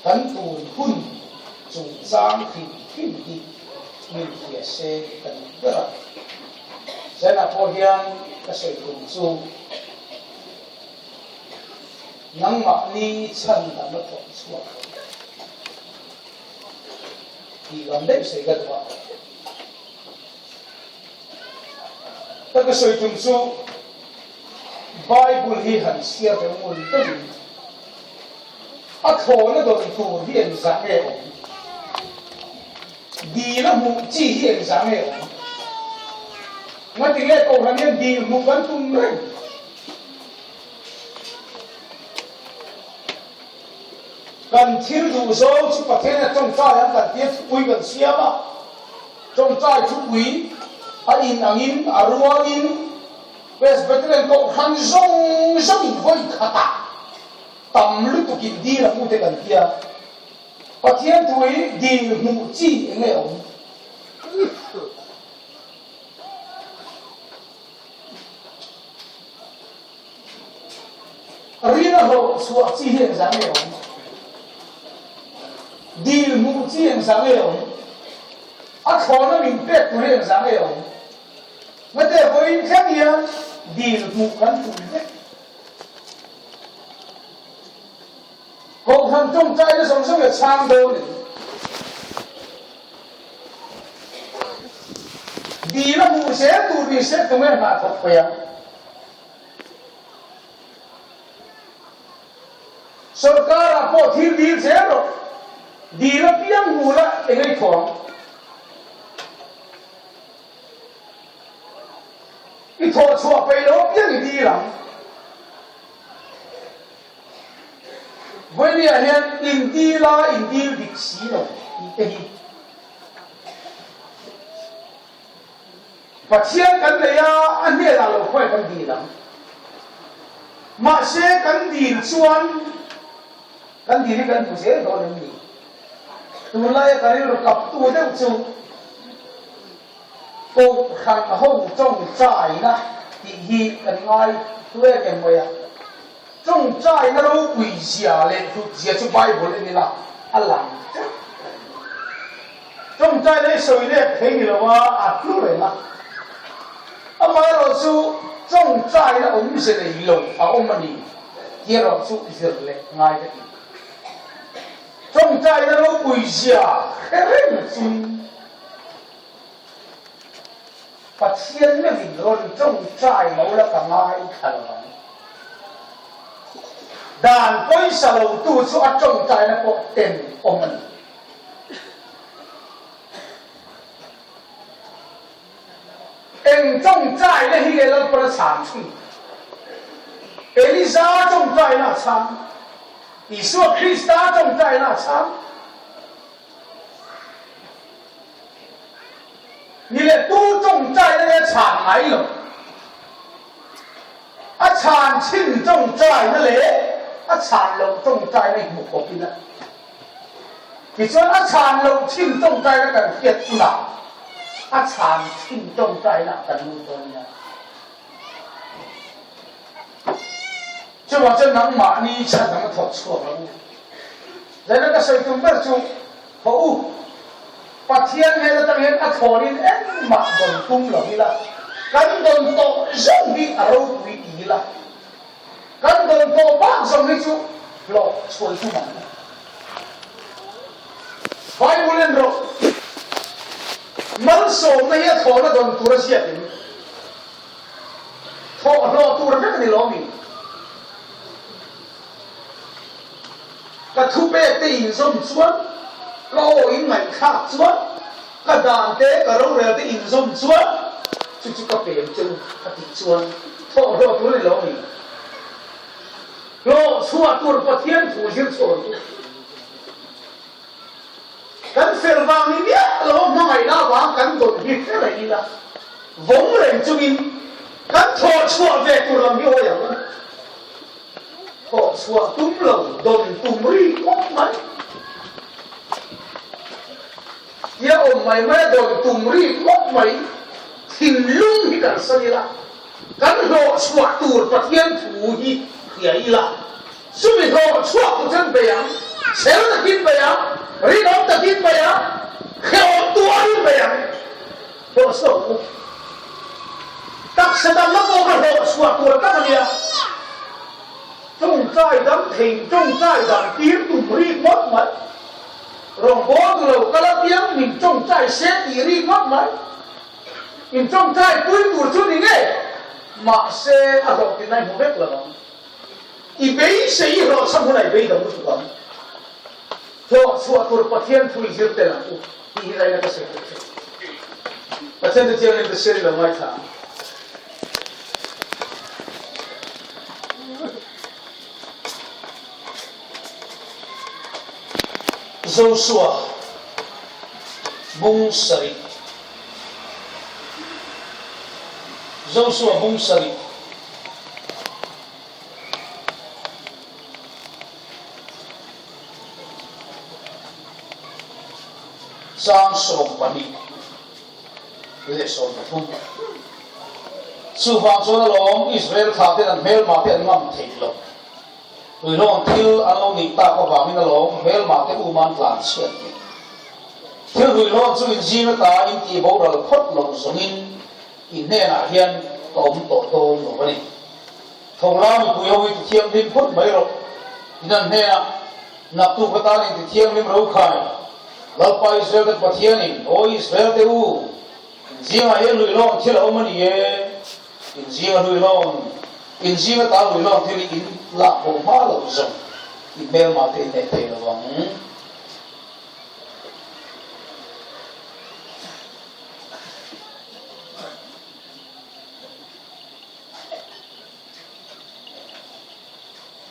Kan tun hun chungchang hrim hrim hi min hria se ka duh ber a. Zanah pawh hian ka sawi tum chu nangmahni chhan dam a thawk chhuak lo tih lam daih sawi ka duh a. Ka ka sawi tum chu Bible hi han chhiar ve ngun deuhin a thlawna dawn tur hi engzah nge awm? Dil a hmuh chi hi engzah nge awm? Ngatinge Kohhran hian dil hmuh kan tum reng? Kan thil duh zawng chu Pathian a tawngtai ang kan tia thupui kan siam a, tawngtai thupui a in angin a rualin Presbyterian Kohhran zawng zawngin vawi khatah tam lutukin dil a hmu te kan tia, Pathian thui dil hmuh chi eng nge awm? Rin a hlawh chhuah chi hi engzah nge awm? Dil hmuh chi engzah nge awm? A thlawna min pek tur hi engzah nge awm? Ngate vawiin thleng hian dil hmuh kan tum vek. Kohhran tawngtaina zawng zawng hi a chhang dawn em? Dil a hmuh zel tur ni se tunge hna thawk thei ang? Sorkar ah pawh thil dil zel rawh. Dil apiang hmu la eng ei thaw ang. I thawh chhuah peih lo apiang i dil ang. Vawinia hian in dil a in dil dik si lo tih te hi. Pathian kan nei a, a hnenah lo khawi kan dil ang. Mahse kan dil chuan kan dil hi kan hmu zel dawn em ni? Tunlaia ka rilru kaptu deuh chu Kohhran ho tawngtaina tih hi kan ngai hlu em em mai a. Tawngtaina ropui zia leh hlut zia chu Bible en ila a lang teuh reng. Tawngtaina hi sawi lek thei ni lo a, a hlu reng a. Amaherawh chu tawngtaina awmze nei lo a awm a ni tih erawh chu zir leh ngai ka ti. Tawngtaina ropui zia hre reng chungin Pathian meuhin rawn tawngtai lo la ka ngai thla lo ang. Dan pawisa lo tu chu a tawngtaina pawh ten awm a ni. Eng tawngtaina hi nge Lalpan a chhang thin? Elisa tawngtaina a chhang. Isua Krista tawngtaina a chhang. Ni leh tu tawngtaina nge chhan ngai lo? A chhan chin tawngtaina leh a chhan loh tawngtaina hi hmu khawp ila. Tichuan a chhan loh chin tawngtaina kan hriat hunah a chhan chin tawngtaina kan lut dawn nia. Chuvang chuan nangmahni chhan ang a thawk chhuak lo. Zaina ka sawi tum ber chu, Haw u, Pathian hmel atang hian a thlawnin engmah dawn tum lo ila, kan dawn tawh zawng hi a ropui ti ila, kan dawn tawh bak zawng hi chu hlawh chhuai tum ang. Bible en rawh, malsawmna hi a thlawna dawn tur a ziak em? Thawhhlawh tur vek a ni lo mi? Ka thupek te inzawm chuan, ka aw in ngaihthlak chuan, ka dan te, ka rorel te inzawm chuan, chu chu ka pem che u a tih chuan thawhhlawh tur a ni lo mi? Hlawh chhuah tur Pathian thu zir chhuah ang u. Kan fel vang ni miah lo a hmangaihna avang kan dawn hi hre reng ila, vawng reng chungin kan thawh chhuah ve tur lam hi hawi ang u. Thawh chhuah tum lo dawn tum ri khawp mai. Tia awm mai mai a dawn tum ri khawp mai. Thinlung hi kan san ila, kan hlawh chhuah tur Pathian thu hi hria ila, chumi hlawh chhuak tur chuan bei ang. Chhel takin bei ang, rinawm takin bei ang, hrehawm tuarin bei ang. Hlawh chhuak u. Taksa damna pawh kha hlawh chhuah tur tak a nia. Tawngtai dam thei, tawngtai dam tir tum rik ngawt mai. Rawngbâwl duh lo kal apiang min tawngtai se tih rik ngawt mai. In tawngtai pui tur chu ni ngei. Mahse, a hlawhtinna i hmu vek lo ang. I beisei i hlawhchham hunah i beidawng lutuk ang. Hlawh chhuah tur Pathian thu i zir tel ang u tih hi laina ka sawi duh che. Pathian chu chiang em te sial i lo ngaithla ang. Joshua bung sarih Joshua bung sarih. Chang 22 leh 13. Chuvang chuan alawm Israel thla ten an hmelma te an ngam theih lo. Tuihlawn thil an lo nih tak avangin alawm hmelma te um an tlan chhiat ni. Thil ruihlawn chu inzing ata intih boral phawt loh zawngin i hnenah hian ka awm tawh dawn lo a ni. Tho la mipui ho hi ti thianghlim phawt mai rawh. Tin an hnenah, Naktuk atan in ti thianghlim ro khai, Lalpa Israel te Pathianin, Aw Israel te u, in zingah hian luihlawn thil a awm a ni e, in zinga luihlawn, in zing ata luihlawn thil hi in lak bo hma loh zawng i hmelmah te in neih thei lo ang.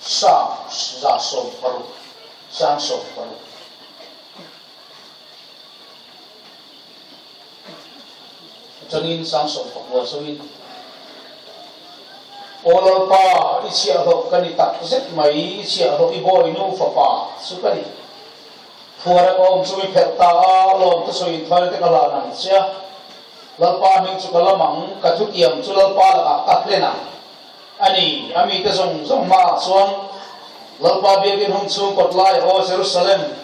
Sang 160, sang 60. Atangin sang 19 zawin, Aw Lalpa, i chhiahhlawh ka ni tak zet mai, i chhiahhlawh i bawinu fapa chu ka ni. Phuara ka awm chu mi phelh ta a, lawm te sawiin thar te ka hlan ang che a. Lalpa hming chu ka lam ang, ka thutiam chu Lalpa lakah ka hlen ang a ni. A mite zawng zawng hmaah chuan Lalpa biakin hung chhung kawt lai aw Jerusalem,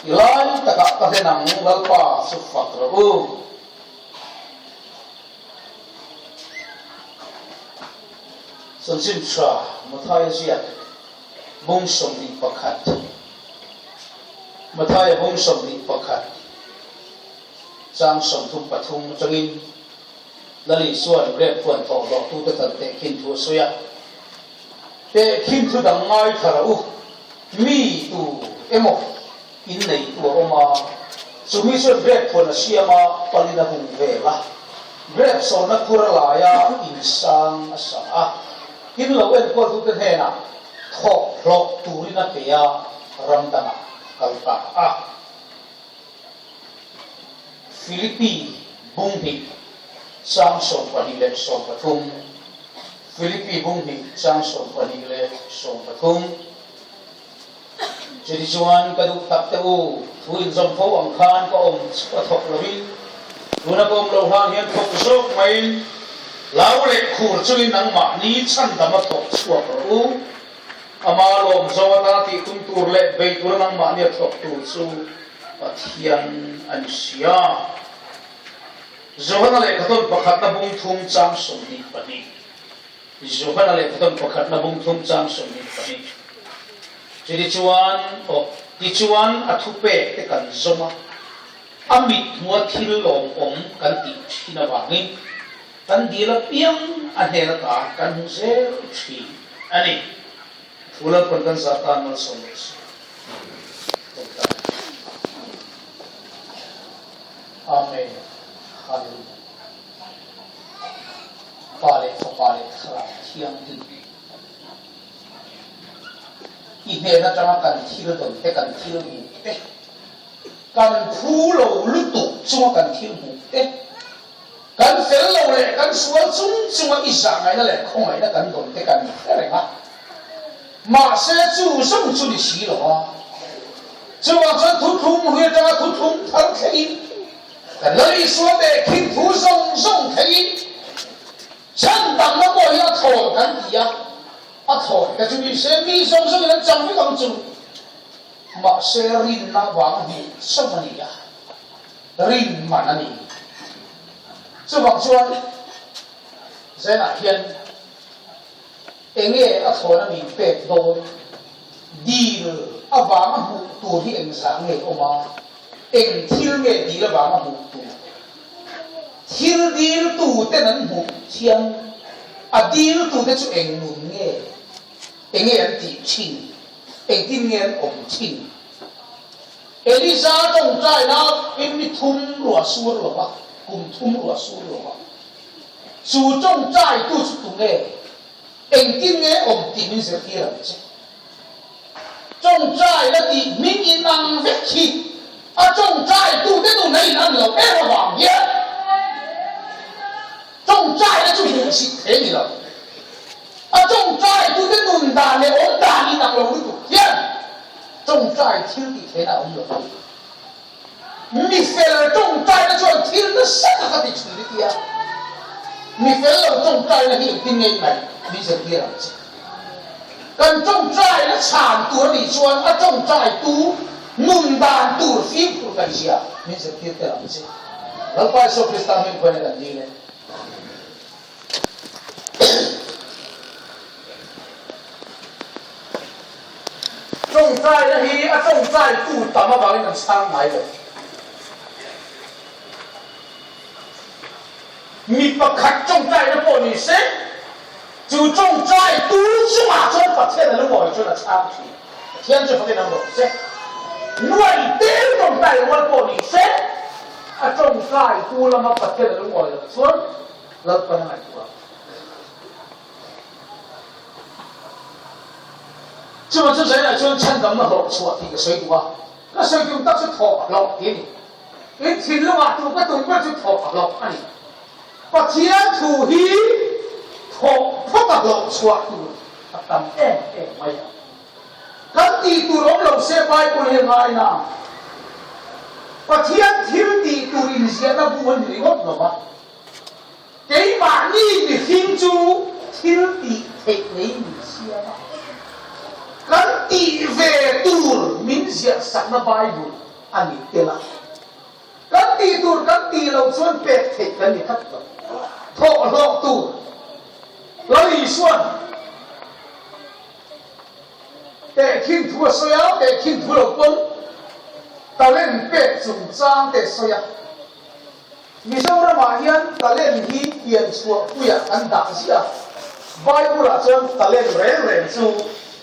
i lai takah ka hlen ang, Lalpa chu fak rawh u. Chanchin tha Mathaia ziak bung 21 Mathaia bung 21. Chang 33 atangin Lal Isua'n grep huan thawh hlawhtute tan tehkhin thu a sawi a, Tehkhin thu dang ngaithla rawh u, mi tu emaw in neitu a awm a, chumi chuan grep huan a siam a, palin a hung vel a, grep sawrna khur a lai a, insang a sa a, tin lo enkawltute hnenah thawk hlawh turin a pe a, ram dangah kal ta a. Philippi bung hnih chang 22 leh 13 Philippi bung hnih chang 22 leh 13 Chutichuan ka duh tak te u, thu inzawm fo ang khan ka awm chu a thawk lovin, tuna ka awm lo hlan hian thawk zawk maiin hlau leh khur chungin nangmahni chhandam a thawk chhuak rawh u. Ama lawm zawng atana tih tum tur leh bei tura nangmahni a thawk tur chu Pathian a ni si a. Johana lehkhathawn pakhatna bung thum chang 22 Johana lehkhathawn pakhatna bung thum chang 22 Chutichuan, aw, tichuan a thupek te kan zawm a, a mithmua thil lawmawm kan tih thin avangin, Kan dil apiang a hnen ata kan hmu zel thin a ni. Thu Lalpan kan zah tan malsawm rawh se. Tawngtai. Amen. Hallelujah. Pa leh Fapa leh Thlarau Thianghlim. I hnen atanga kan thil dawn te, kan thil hmuh te, kan phu lo lutuk chunga kan thil hmuh te, Kan fel lo leh kan sual chung chunga i zahngaihna leh khawngaihna kan dawn te kan hre reng a, mahse chu zawng chu ni si lo a. Chuvang chuan thuthlung hlui atanga thuthlung thar thlengin kan Lal Isua tehkhin thu zawng zawng thlengin chhandamna pawh hi a thlawn kan ti a, a thlawn te chu ni se mi zawng zawngin an chang vek ang chu. Mahse rinna vang a hmuh chauh a ni a, rin man a ni. Chuvang chuan Zenah hian enge a thlawn a min pek dawn? Dil avanga hmuh tur hi engzah nge awm a? Eng thil nge dil avanga hmuh tur? Thil diltuten an hmuh thiam a diltute chu eng nun nge? Enge an tih thin? Engtin nge an awm thin? Elisa tawngtaina in ni thum ruah sur lo va, kum thum ruah sur lo va. Chu tawngtaitu chu tunge? Engtin nge awm tih min zirtir ang che. Tawngtaina tih hming in ang vek hi a tawngtaitute nun a in an loh em avang hian tawngtaina chu hmuhsit thei a ni lo. A tawngtaitute nun dan leh awm dan in ang lo lutuk hian tawngtai thil tih theihna a awm lo. Mi fel tawngtaina chuan thil nasa tak a ti thin i tia. Mi fel lo tawngtaina hi engtin nge i ngaih min zirtir ang che. Kan tawngtaina chhan tur a nih chuan a tawngtaitu nun dan tur fimkhur ngaihzia min zirtir tel ang che. Lalpa Isua Krista hming khuaina kan dil e. Tawngtaina hi a tawngtaitu tam avangin an chhang ngai lo. Mi pakhat tawngtaina pawh ni se, chu tawngtaitu chungah chuan Pathian a lungawi chuan a chhang thin. Pathian chu fakin awm rawh se. Nuai tel tawngtai rual pawh ni se, a tawngtaitu lama Pathian a lungawi loh chuan Lalpan a ngaihtuah. Chuvang chu Zainah chuan chhandamna hlawh chhuah tih ka sawi duh a, ka sawi tum tak chu thawk a hlawh tih a ni. In thinlungah tu ka tum ber chu thawk a hlawh a ni. Pathian thu hi thawk phawt a hlawh chhuah tur a tam em em mai a. Kan tih tur awm lo se Bible hi a ngai na. Pathian thil tih tur inziahna bu a ni ringawt lo va. Keimahni mihring chu thil tih theih nei min siam a, kan tih ve tur min ziahsakna Bible a ni tel a. Kan tih tur kan tih loh chuan pek theih kan ni tlat lo. Thawhhlawh tur Lal Isua'n tehkhin thu a sawi a, tehkhin thu lo pawn talent pek chungchang te a sawi a. Mizoramah hian talent hi pianchhuah puiah kan dah ziah a, Bible-ah chuan talent reng reng chu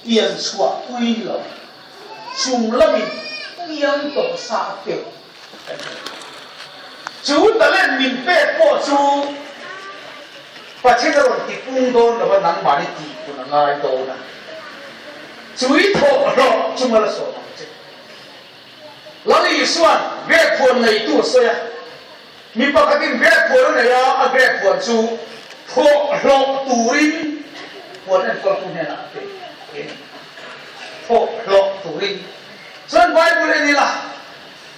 pianchhuah pui ni lo, chung lamin piang tawh sa a pek kan ni. Chu talent min pek pawh chu Pathian a rawn ti pung dawn lo a, nangmahni tih hun a ngai dawn a, chu i thawh hlawh chu mal a sawm ang che. Lal Isua'n grep huan neitu a sawi a, mi pakhatin grep huan a nei a, a grep huan chu thawh hlawh turin huan enkawltu hnenah a pe a ni. Thawh hlawh turin. Chuan Bible en ila,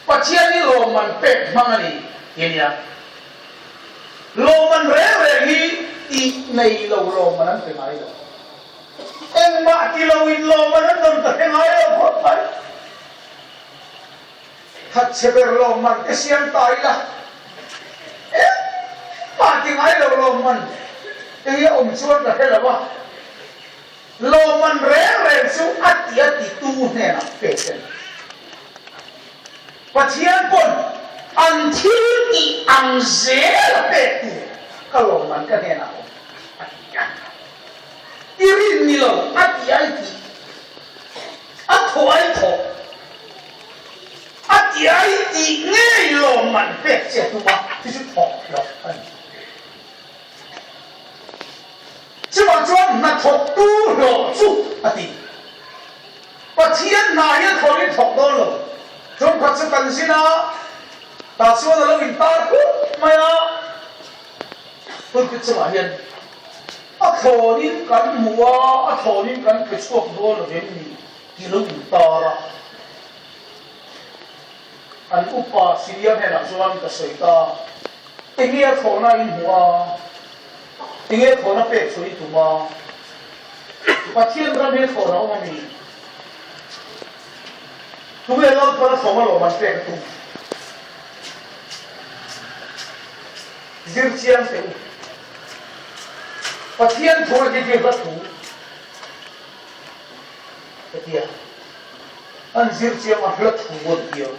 Pathian hi lawmman pek hmang a ni ti a nia. Lawmman reng reng hi tih nei lo lawmman an pe ngai lo. Engmah ti lo in lawmman an rawn ka hre ngai lo khawp mai. Thatchhe ber lawmman te siam ta ila, engmah ti ngai lo lawmman te hi a awm chuan ka hre lo a. Lawmman reng reng chu a ti a titu hnenah pek a ni. Pathian pawn an thil tih ang zel a pek tur ka lawmman ka hnenah a awm a ti a. I rin ni lo, a ti ai tih, a thaw ai thawh, a ti ai tih ngei lawmman pek che a tum a, chu chu thawk loh a ni. Chuvang chuan hnathawktu hlawh chu a ti. Pathian hna hi a thawhin thawk dawn lo. Tumkhat chu kan zin a, tah chuan a lo intar khut mai a, pulpit chungah hian A thlawnin kan hmu a, a thlawnin kan pe chhuak dawn lo em ni tih lo intar a. An upa Siria hnenah chuan ka sawi ta, Enge a thlawhna in hmu a, enge thlawhna pek chhuah i tum a, Pathian ram hi a thlawhna awm a mi? Tunge Lalpan a thawm alawm an pek a tum? Zir chiang teh u. Pathian thu hi khi hla thu ka ti a, an zir chiang a hla thu an ti a.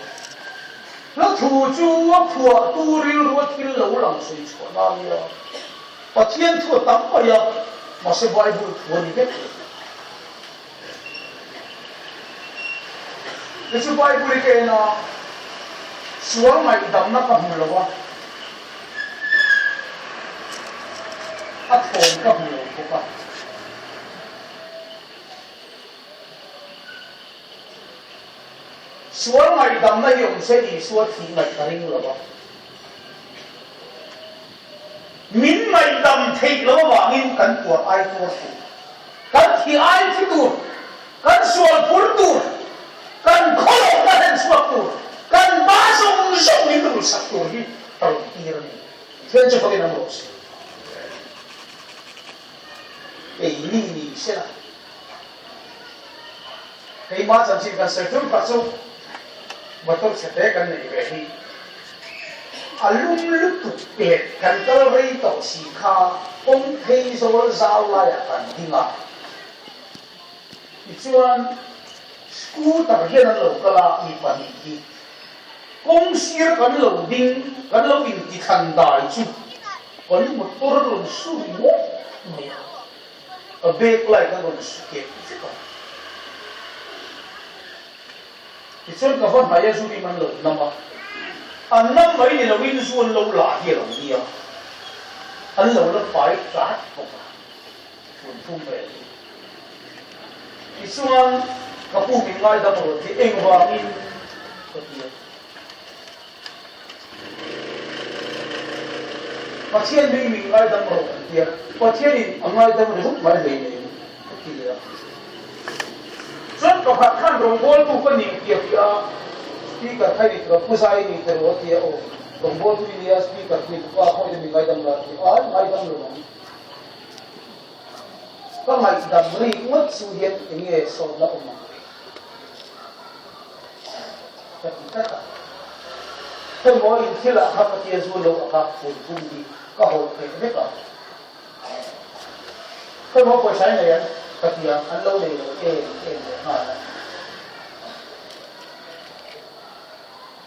Hla thu chu a phuahtu rilru a thil lo lang sawi chhuah na a nia. Pathian thu a tam mai a, mahse Bible thu a ni vek lo. Kei chu Bible i ka en a, sual ngaihdamna ka hmu lo a, a thawm ka hmu lo bawk a. Sual ngaihdamna hi awm se Isua thih ngaih ka ring lo a. Min ngaihdam theih lo avangin kan tuar ai tuar tur, kan thi ai thi tur, kan sual phur tur, kan khawlawhna hlen chhuak tur, kan ba zawng zawng min rulsak tur hi ka rawn tir a ni. Thian chu fakin an rawh si. Keini ni sela. Keimah chanchin kan sawi tum tak chu motor chhe te kan neih ve hi a lum lutuk leh kan kal rei tawh si kha kawng phei zawl zau laiah kan ding a. Tichuan scooter hian an lo kal a mi pahnih hi kawng sir kan lo ding kan lo intithlan dai chu kan motor a rawn su ringawt mai a. Ka bag lai ka rawn su kep vek a. Tichuan ka va hnaih a zu rim an lo nam a. An nam mai ni loin zu an lo la hi a lo nia. An lo la fai tlat bawk a. Phun phum vel hi. Tichuan ka pu min ngaidam rawn ti engvangin ka ti a. Pathian hming min ngaidam rawh an ti a, Pathianin a ngaidam ringawt mai hleinem a ti a. Chuan pakhat khan rawngbawltu ka nih ti a ti a, Speaker kha i ni tura Pu Zai i ni tel a ti a, aw rawngbawltu i nia Speaker khi ka pa pawhin min ngaidam la a ti a, ai ngaidam lo ang. Ka ngaihdam rik ngawt chu hian eng nge sawmna awm ang? Ka ti tlat a. Hemaw in thil ah kha ka tia zu lo a kha pun pum hi ka haw theih vek a. Hemaw pawisa i nei an ka ti a, an lo nei lo em em leh nghal a.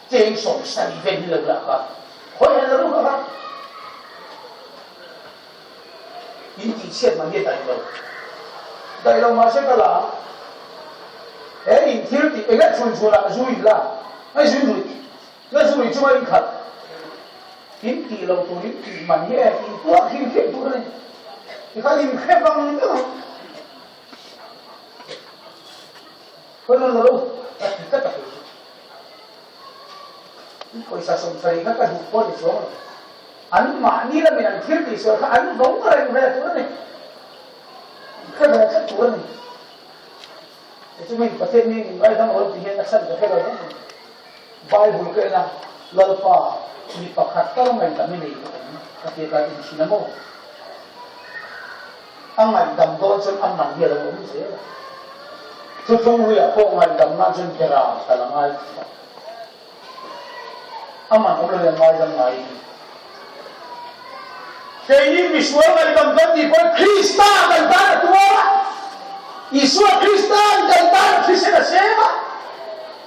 Cheng 70 vel hi lo lah ka khawi han la ru kha kha. In tih chhiat man hi a daih lo. Daih lo mahse ka la ang. He in thil tih eng nge chhun chhun ah zu in la? Nge zu in ruih? Nge zu ruih chunga in khat? In tih lo tur in tih man hi e in tuar hrim hrim tur a ni. Tikhan in hre vang vang ang. Khawi rawn la lo ka ti tlat a kei chu. In pawisa 70 kha ka duh pawh ni chuang lo. An mahni lamin an thil tih sual kha an vawng reng ve tur a ni. An hre ve tlat tur a ni. Tichumin Pathian mi min ngaidam rawh tih hian a chhan ka hre lo reng a ni. Bible ka en a, Lalpa mi pakhat tal ngaihdam i nei tawh em? Ka ti a, ka inchhin a maw? A ngaihdam dawn chuan a man hi a lo awm zel a. Thuthlung hluiah pawh ngaihdam nan chuan beram tal a ngai tlat a. A man awm lo hian ngaidam ngai a ni. Keini misual ngaihdam kan tih pawhin Krista kan tan a tuar a, Isua Krista'n kan tan a thisen a sem a,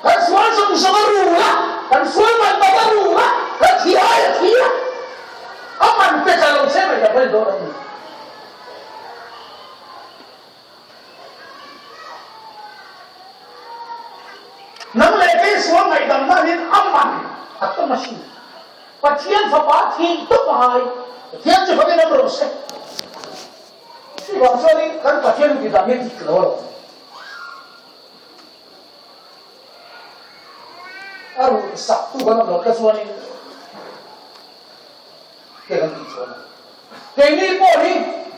kan sual zawng zawng a rul a, kan sual man bak a rul a, kan thi ai a thi a, a man pe tla lo che ngaihdam kan ni dawn a ni. Nang leh kei sual ngaihdam nanin a man a tam asin. Pathian Fapa thih tawp a ngai. Pathian chu fakin awm rawh se. Chuvang chuanin kan Pathian ti dang hi dik lo alawm. A ruh sak tu kan awm loh te chuanin te kan tih chuan a. Keini pawh hi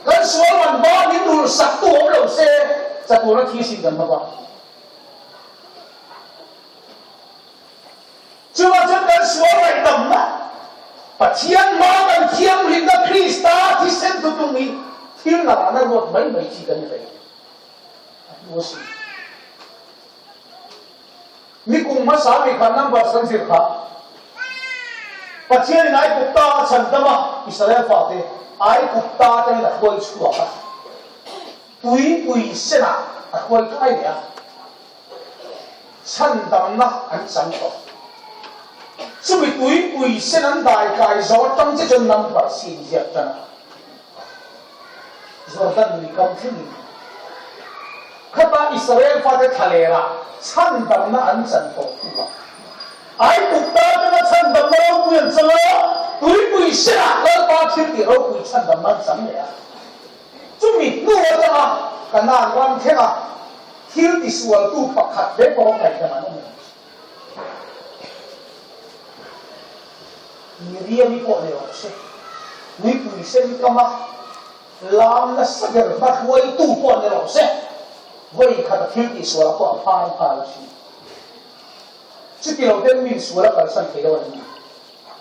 kan sual man ba min rulh sak tu awm lo se chatuana thi sin kan hmaba. Chuvang chuan kan sual ngaihdamna, Pathian hma kan thianghlimna Krista thisen tutung hi thil narahna ruat mai mai chi kan ni hlei a hnu a si. Nikum hmasa mi khan Numbers kan zir kha. Pathianin Aigupta a chhandam a, Israel fate Aigupta atangin a hruai chhuak a, tuipui senah a hruai kai leh a, chhandamna an chang tawh. Chumi tuipui sen an dai kai zo atang che chuan Numbers hi inziak tan a. Jordan lui kam thlengin khata Israel fate thlalerah chhandamna an chan tawh hnuah Aigupta atanga chhandamna ropui an chang a, tuipui senah Lalpa thiltih ropui chhandamna an chang leh a. Chumi hnu atanga Kanaan ram thlenga thil tisualtu pakhat ve pawh ngaihdam an awm lo. Miriam-i pawh ni rawh se, mipui sen kama lam nasa ber hmahruaitu pawh ni rawh se, vawi khat a thil tihsual ah pawh a phar nghal a hria. Chuti lo ten min sual a kalsan thei lo a ni.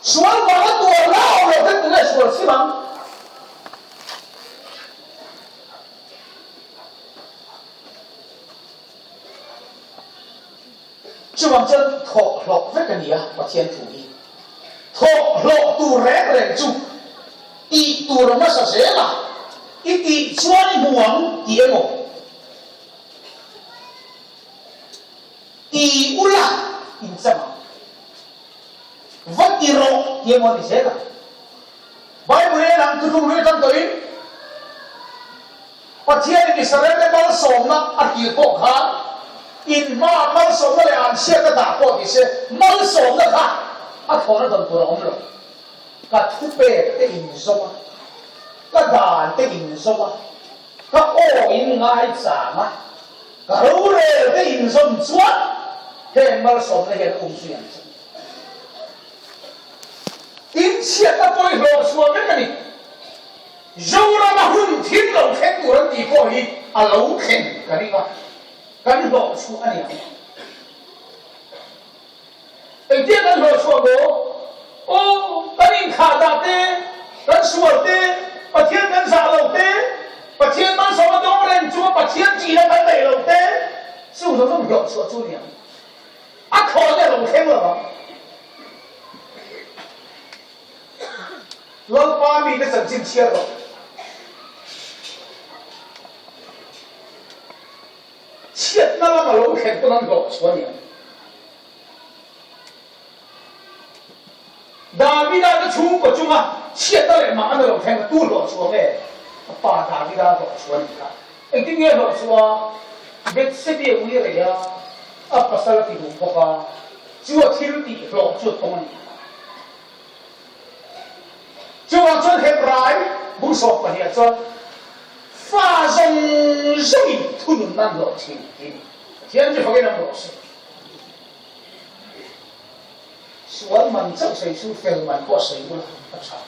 Sual vanga tuar la awm lo ten tunge sual sim ang? Chuvang chuan thawh hlawh vek a ni a Pathian thu hi. Thawh hlawh tur reng reng chu tih tur a hmasa zel a, i tih chuan i hmu ang tih emaw ti ula inchang ang. Va ti rawh tih emaw a ni zel ang. Bible en ang thuthlung hlui atang tawhin Pathianin Israelte malsawmna a tir pawh khan in hmaah malsawmna leh an chhiatna dah pawh ti se, malsawmna kha a thlawhna dawn tur a awm lo. Ka thupek te in zawm a, ka dan te in zawm a, ka aw in ngaichang a, ka rorel te in zawm chuan heng malsawmna hian a umzui ang che. Tin, chhiatna pawh i hlawh chhuah vek a ni. Zorama hun thil lo thleng tur an tih pawh hi a lo thleng ka ring a, kan hlawh chhuah a ni ang. Engtia kan hlawh chhuah maw? Aw, kan inkhah dah te, kan sual te, Pathian kan zah lo te, Pathian malsawm a dawng reng chunga Pathian tihna kan neih lo te, chu zawng zawng hlawh chhuah chu a ni ang. A thlawhna a lo thleng lo ang. Lalpa mite chanchin chhiar rawh. Chhiatna lam a lo thlen pawn an hlawh chhuah a ni ang. Davida te chhungkaw chunga chhiatna leh mah an a lo thleng a, tu hlawh chhuah nge? A pa Davida hlawh chhuah a nih kha. Engtin nge hlawh chhuah? Bethsebi a ui rei a, a pasal a ti duh bawk a, chu a thil tih hlawh chu a tawng a nih kha. Chuvang chuan Hebrai bung sawm pahniha chuan fa zawng zawngin thununna an hlawh thin tih Pathian chu fakin awm rawh se. Sual man chauh sawi chu fel man pawh sawi bula a tha.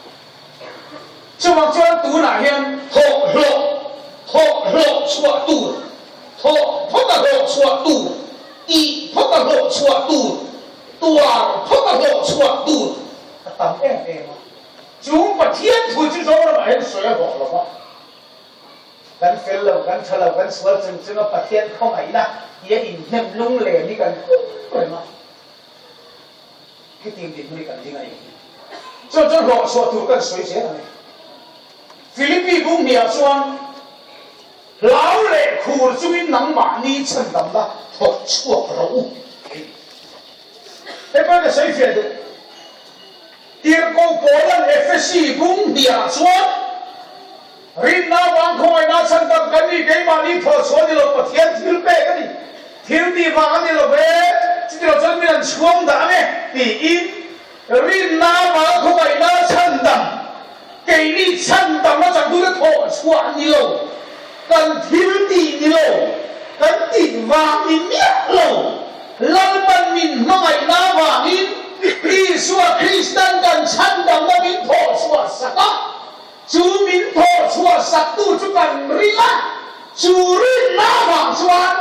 Chuvang chuan tunah hian thawh hlawh, thawh hlawh chhuah tur, thawh phawt a hlawh chhuah tur, tih phawt a hlawh chhuah tur, tuar phawt a hlawh chhuah tur a tam em em a. Chung Pathian thu chu Zoramah hian sawi a hlawh lo va. Kan fel lo, kan tha lo, kan sual chung chunga Pathian khawngaihna tia inhnem lunglen hi kan pum reng a. Hetiang dinhmun hi kan ding a ni. Chu chu hlawh chhuah tur kan sawi zel a ni. Philippi bung hniah chuan hlau leh khur chungin nangmahni chhandamna thawk chhuak rawh u tih. Hei pawh ka sawi fiah duh. Tirhkoh Paula'n Ephesi bung hniah chuan Rinna vang khawngaihna chhandam kan ni, keimahni thawh chhuah a ni lo, Pathian thil pek a ni, thil tih vang a ni lo ve, chuti lo chuan min an chhuang dah ang e, tiin rinna vang khawngaihna chhandam, keini chhandamna changtute thawh chhuah ni lo, kan thil tih ni lo, kan tih vang ni miah lo, Lalpan min hmangaihna vangin Isua Kristan kan chhandamna min thawh chhuah sak a. Chu min thawh chhuah saktu chu kan ring a, chu rinna vang chuan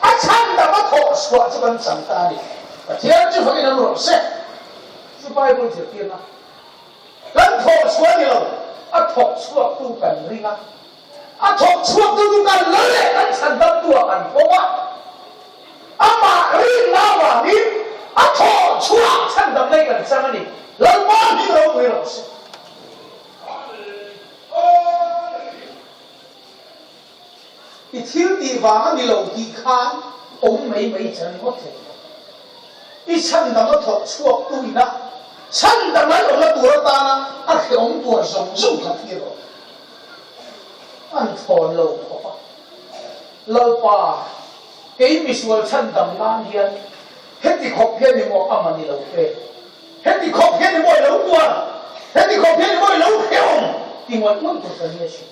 a chhandam a thawh chhuah chu kan chang ta a ni. Pathian chu fakin awm rawh se. Chu Bible zirtirna kan thawh chhuah ni lo, a thawk chhuaktu kan ring a, a thawk chhuaktu chu kan lal leh kan chhandamtu ah kan pawm a. Amah rinna avangin a thawh chhuah chhandam lai kan chang a ni. Lalpa hming ropui rawh se. I thil tih vang a ni lo tih khan awm mai mai chan ngawt thei lo. I chhandam a thawk chhuak tu ina chhandam an awmna tur atana a hrehawm tuar zawng zawng kha thlir rawh. An thawn lo khawp a. Lalpa, kei misual chhandam nan hian heti khawp hian i maw a man i lo pek? Heti khawp hian i maw i lo tuar? Heti khawp hian i maw i lo hrehawm? Ti ngawih ngawih tur ka nia si.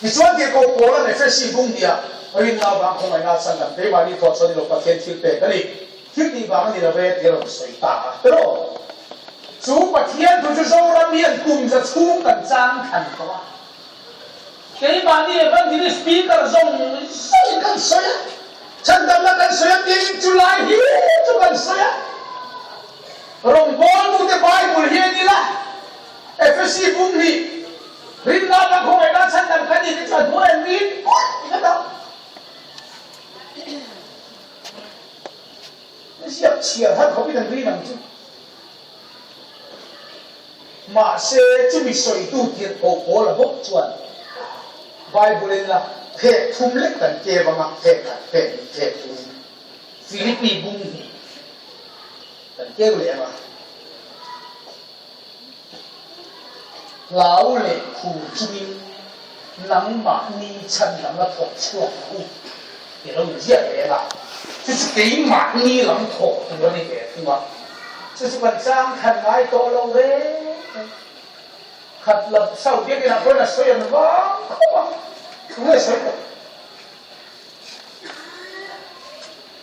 Tichuan Tirhkoh Paula'n Efesi bung hniah rinna avang khawngaihna a chhan dan keimahni thawh chuan ilo Pathian thil pek a ni, thil tih vang a ni lo ve tih a rawn sawi ta a. Tiraw? Chu Pathian thu chu Zoram hian kum za chhung kan chang thlan tawh a. Keimahni Evangelist Speaker zawng zawngin kan sawi a, chhandamna kan sawi a, tin chulai hi chu kan sawi a. Rawngbawltute Bible hi en ila, Efesi bung hi rinna kan khawngaihna chhandam kan ni te chu a hnuai an rin pawt tih a tam. Ziak chhiar har khawpin an rin ang chu. Mahse chumi sawitu tirhkoh Paula bawk chuan Bible-in la phek thum lek kan keu anga phek khat phek hnih phek thum Philippi bung hnih kan keu leh anga. Hlau leh khur chungin nangmahni chhandam la thawk chhuak rawh u ti lo inziak reng a, chu chu keimahni lam thawk tur a ni ve thung a, chu chu kan chang than ngai tawh lo reng reng. Khat lam Saudi biakinah pawhin a sawi an vang khawp a, tunge sawi tawh?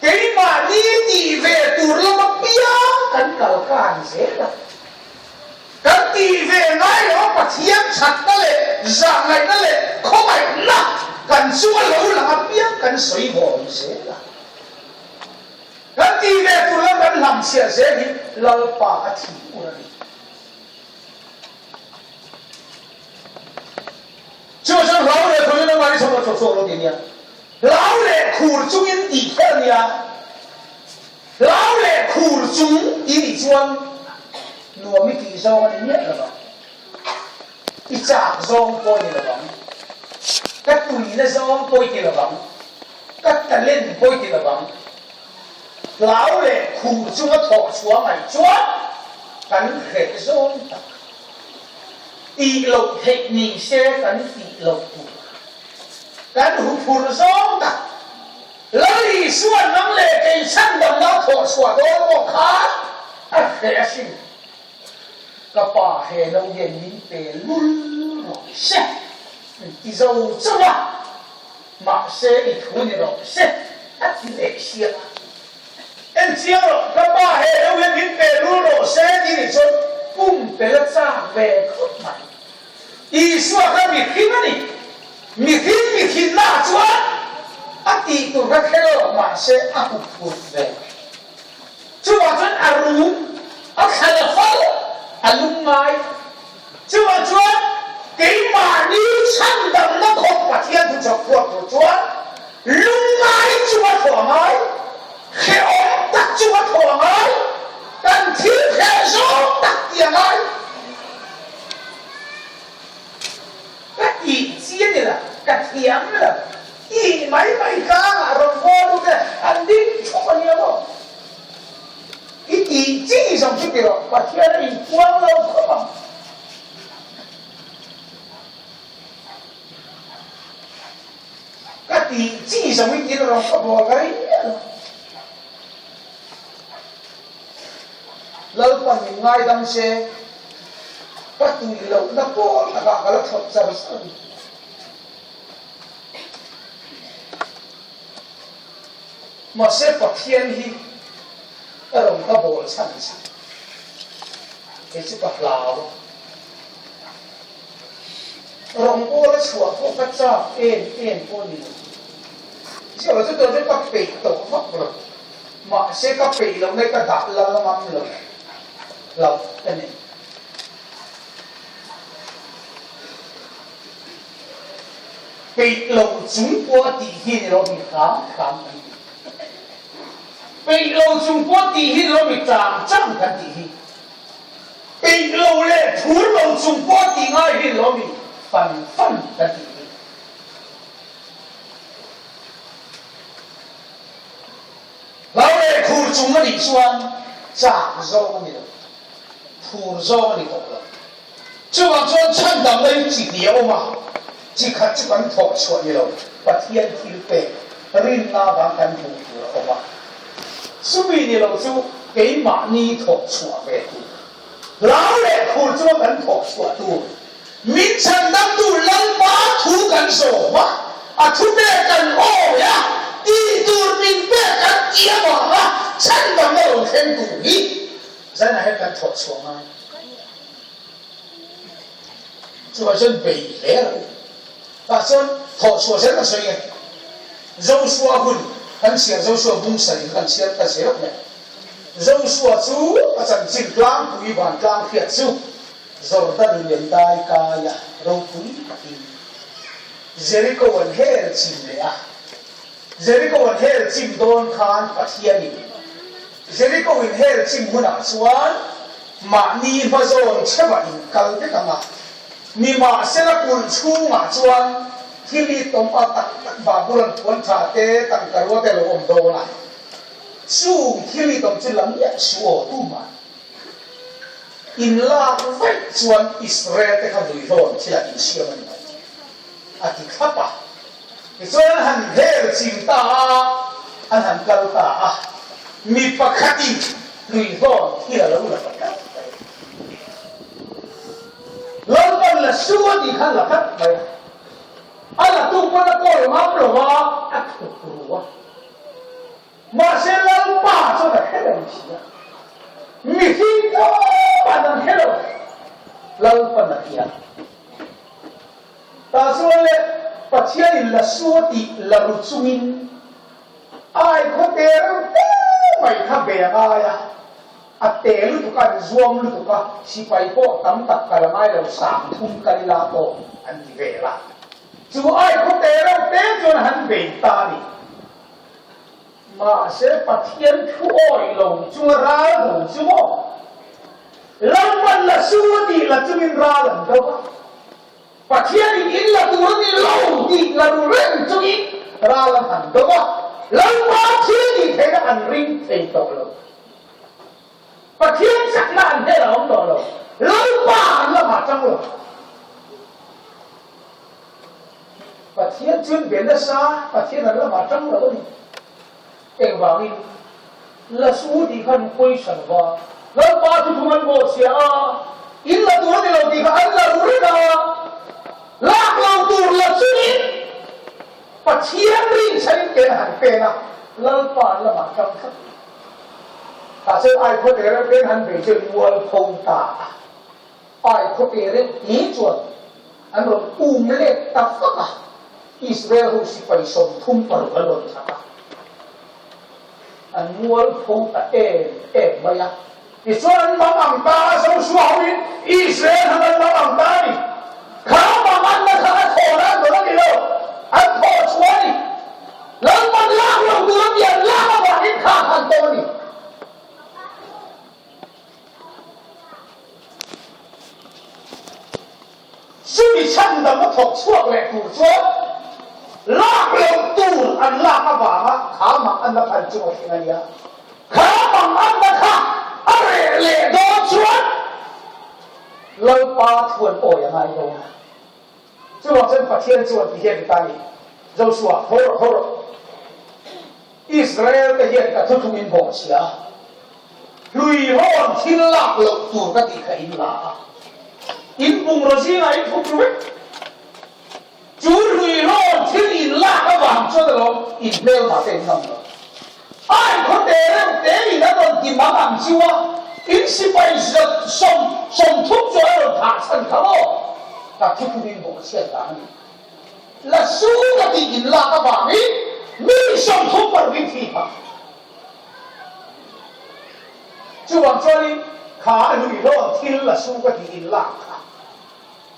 Keimahni tih ve tur lama piang kan kal kan zel a. Kan tih ve ngai lo a Pathian thatna leh zahngaihna leh khawngaihna kan chunga lo lang apiang kan sawi vawm zel a. Kan tih ve tur lam kan hlamchhiah zel hi Lalpa a thih ur a ni. Chuvang chuan hlau leh khur in amah hi chhawm a chawk chhuak lo tih a nia. Hlau leh khur chungin tih kher a nia. Hlau leh khur chung tih nih chuan nuam i tih zawng a ni miah lo vang. I chak zawng pawh a ni lo vang. Ka tuina zawng pawh i ti lo vang. Ka talent pawh i ti lo vang. Hlau leh khur chunga thawh chhuah ngaih chuan kan hreh zawng tak. Tih loh theih ni se kan tih loh tur. Kan huphurh zawng tak. Lal Isua'n nang leh kei chhandamna thawh chhuah dawn pawh khan a hreh asin. Ka pa he lo hian min pe lul rawh se ti zo chauh a, mahse i thu ni rawh se a ti leh siah a. En chiang rawh, ka pa he lo hian min pe lul rawh se ti nih chuan pumpel a chak ve khawp mai. Isua kha mihring a ni. Mihring mithinnaah chuan a tih tur kha kher lo mahse a huphurh ve. Chuvang chuan a rum, a thlan a fal, a lungngai. Chuvang chuan keimahni chhandamna khawp Pathian thu chawp phuak tur chuan lungngai chu a thawh a ngai, hrehawm tak chu a thawh a ngai, kan thil hreh zawng tak tih a ngai. Ka tih chi a ni lo, ka thiam lo. Tih mai mai tlangah rawn vaw lut e, an ding thup a nia maw? I tih chi zawng chu ti rawh, Pathian a inpuang lo khawp ang. Ka tih chi zawng i ti rawh, ka bawl ka ring miah lo. Lalpan min ngaidam se, ka tui lohna pawl takah ka la thlawp char char a ni. Mahse Pathian hi ka rawn ka bawl chhan che, kei chu ka hlau a. Rawngbawla chhuah pawh ka chak em em pawh ni lo. Chiah lo chu tawh chu ka peih tawh vak lo. Mahse ka peih loh nge ka dah lal ngam lo hlauh ka nei. Peih lo chung pawh tih hi ni lo mi hram hram kan ti. Peih lo chung pawh tih hi ni lo mi chang chang kan tih hi. Peih lo leh phur lo chung pawh tih ngai hi ni lo mi fan fan kan tih hi. Hlau leh khur chung a nih chuan chak zawng a ni lo, phur zawng a ni tawh lo. Chuvang chuan chhandamna hi chi hnih a awm a, chi khat chu kan thawh chhuah ni lo, Pathian thil pek, rinna vang kan hmuh tur a awm a. Chumi ni lo chu keimahni thawh chhuah ve tur, hlau leh khur chunga kan thawh chhuah tur, min chhandamtu Lalpa thu kan zawm a, a thu pek kan awi a, tih tur min pek kan tih avanga chhandamna lo thleng tur hi zanah hian kan thawh chhuah ngai. Chuvah chuan bei hle a lo. Tah chuan thawh chhuah zel kan sawi nge. Joshua hun kan chhiar Joshua bung sarih kha kan chhiar ta zel mai. Joshua chu a chanchin tlangpui vantlang hriat chu Jordan lian dai kaia ropui takin Jericho an hel chim leh a. Jericho an hel chim dawn khan Pathianin Jericho in hel chim hunah chuan mahni hmazawn chheuah in kal vek ang a, nimahsela kulh chhungah chuan thil i tawm a tak tak Babulon puan tha te tangka rua te a lo awm dawn a, chung thil i tawm chu la miah suh aw tumah in lak vaih chuan Israel te kha nuihlawn thilah in siam a ni mai a ti thlap a. Tichuan an han hel chim ta a, an han kal ta a, mi pakhatin hluihlawn thil a lo la ta tlat mai. Lalpan la su a tih khan la tlat mai a, a la tu pawn a kawl ngam lo va, a thuk ru a. Mahse Lalpa chuan a hre reng si a, mihring tlawmah an hre lo, Lalpan a hria. Tah chuan le, Pathianin la su a tih la ru chungin ai khaw te reuh te mai kha ve a ngai a, a te lutuk a, an zuam lutuk a, sipai pawh tam tak kal a ngai lo, 3000 kal ila pawh an ti vel a. Chu ai khaw te reuh te chuan han bei ta a ni. Mahse Pathian thu awih lo chunga ral do chu maw? Lalpan la su a tih la chungin ral an do a, Pathianin in la tur a ni lo tih la ru reng chungin ral an han do a, Lalpa thil tih theihna an ring thei tawh lo. Pathian chakna an hel a awm tawh lo, Lalpa an lamah tang lo. Pathian chuan be nasa, Pathian an lamah tang lo a ni. Engvangin? La su tih khan pawisa lo va, Lalpa chu thum an bawhchhia a, in la tur a ni lo tih kha an la ru reng a, lak lo tur la chungin Pathian rinchhanin ken a han pen a, Lalpa an lamah tang tlat. Tah chuan ai khaw te reuh pen han bei chu mual pho ta a. Ai khaw te reuh te chuan an rawn um let ta vak a, Israel ho sipai 36 an rawn that a, an mual pho ta em em mai a. Tichuan an mang ang ta a, Joshua hoin Israel han an mang ang ta a ni. Kha mang anna kha a thawn an rawn a ni lo, an thaw chhuah a ni. Lalpan lak lo tur a ti, an lak avangin kha kha an tawm a ni. Chumi chhandam a thawk chhuak leh tur chuan lak loh tur an lak avanga kha mang anna kha an chung a thleng a nia. Kha mang anna kha a reh leh dawn chuan Lalpa thu an awi a ngai dawn a. Chuvang chuan Pathian chuan ti hian ti ta a ni, Joshua, tho rawh, tho rawh. Israel te hian ka thuthlung in bawhchhia a, hluihrawn thil lak loh tur ka tih kha in la a, in bungraw zingah in thup ru vek. Chu hluihrawn thil in lak avang chuan alawm in hmelma te in ngam lo. Ai khaw te reuh te in a rawn ti mang ang chu a, in sipai 30 chu a rawn thah chhan kha maw? Ka thuthlung in bawhchhiat vang a ni. La su ka tih in lak avangin mi 36 in thi phah. Chuvang chuanin kha a hluihlawn thil la su ka tih in lak kha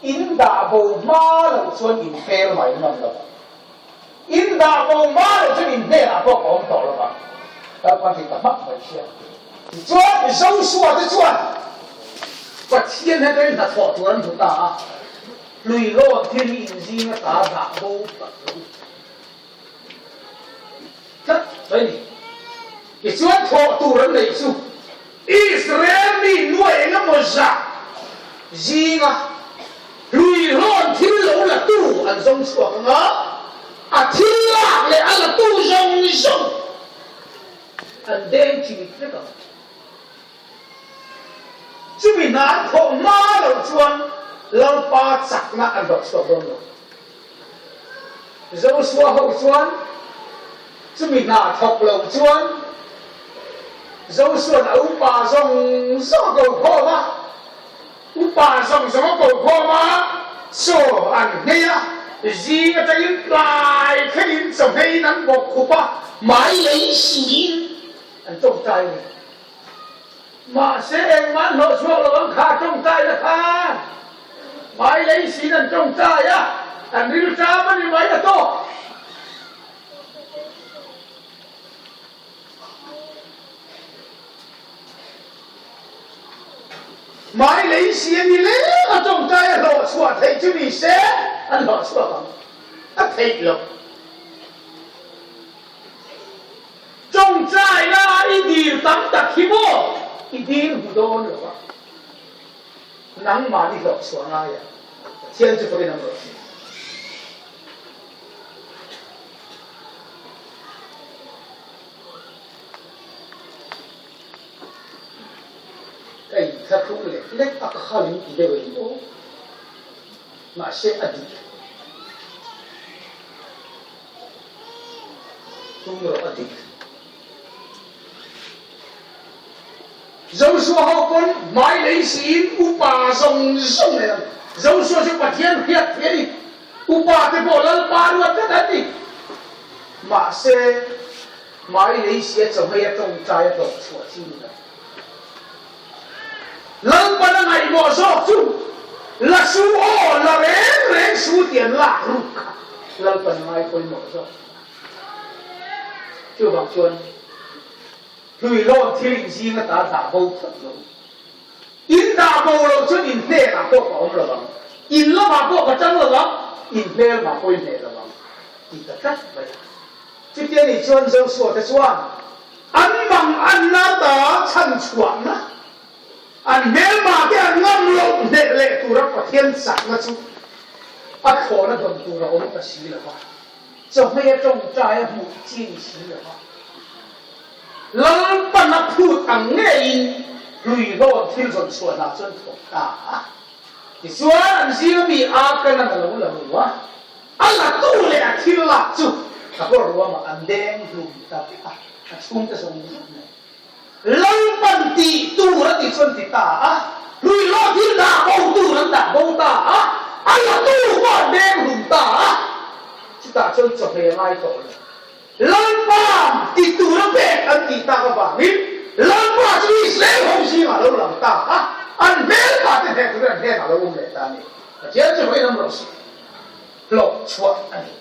in dah bo hma loh chuan in fel mai ngam lo. In dah bo hma loh chuan in hnenah pawh ka awm tawh lo vang. Lalpan ti ta hmak mai sia. Tichuan Joshua te chuan Pathian hnen atangin hnathawh tur an hmu ta a, Hlui lawn thil hi in zinga ta dah bo tak lo tlat mai a ni. Tichuan thawh tur an neih chu Israel mi nuai eng emaw zah zinga hlui hlawn thil lo la tu an zawng chhuak ang a, a thil lak leh a la tu zawng zawng an deng chimit vek ang. Chumi hna an thawh hma loh chuan Lalpa chakna an hlawh chhuak dawn lo. Joshua ho chuan chumi hna thawk lo chuan Joshua'n a upa zawng zawng a ko khawm a, upa zawng zawng a ko khawm a, chaw an nghei a, zing atangin tlai thlengin chaw ngheiin an bawk khup a, hmai lei siin an tawngtai a ni. Mahse engmah an hlawh chhuak lo ang kha tawngtai na khan hmai lei siin an tawngtai a, an rilṭam a ni mai a tawk. Hmai lei si a ni leng a tawngtai a hlawh chhuah theih chu ni se an hlawh chhuak ang a theih loh. Tawngtaina i dil tam tak hi maw i dil hmu dawn lo a, nangmahni hlawh chhuah ngai a, Pathian chu fakin awm rawh se. Ka inthlahrung lek lek a, ka hal in ti deuh em aw, mahse a dik. Tum rawh a dik. Joshua ho pawn hmai lei siin upa zawng zawng nen an Joshua chu Pathian hriat thei a ni. Upa te pawh Lalpa ruat vek an ni. Mahse, hmai lei sia chawhmei a tawngtai a hlawh chhuah chi ni lo. Lalpan a ngaihmawh zawk chu la su aw, la reng reng su tih an lak ruk kha Lalpan a ngai pawimawh zawk. Chuvang chuan hlui lawn thil in zing ata dah bo phawt lo. In dah bo lo chuan in hnenah pawh ka awm lo vang, in lamah pawh ka tang lo vang, in hmelmah pawh i hneh lo vang tih ka tlat mai a. Chutia nih chuan Joshua te chuan an mang anna ta chhan chhuahna, an hmelmah te an ngam loh hneh leh tura Pathian chakna chu a thlawhna dawn tur a awm ta si lo va, chawhmei a tawngtai a hmuh chi ni si lo va, Lalpan a phut ang ngeiin hlui hlawn thil zawn chhuah hna chu an thawk ta a. Tichuan an zinga mi Akana a lo la ru a. A latu leh a thil lak chu a kawr ruamah an deng hlum ta vek a, a chhungte zawng zawng nen. Lalpan tih tur a tih chuan ti ta a, hlui lawk thil dah bo tur an dah bo ta a, a latu pawh an deng hlum ta a, chutah chuan chawhmeh a ngai tawh lo. Lalpa ti tur a pek an tih tak avangin Lalpa chu Israel ho zingah a lo lang ta a, an hmelpa te hneh turin an hnenah a lo awm leh ta a ni. Pathian chu vawiin awm rawh se. Hlawh chhuah a ni.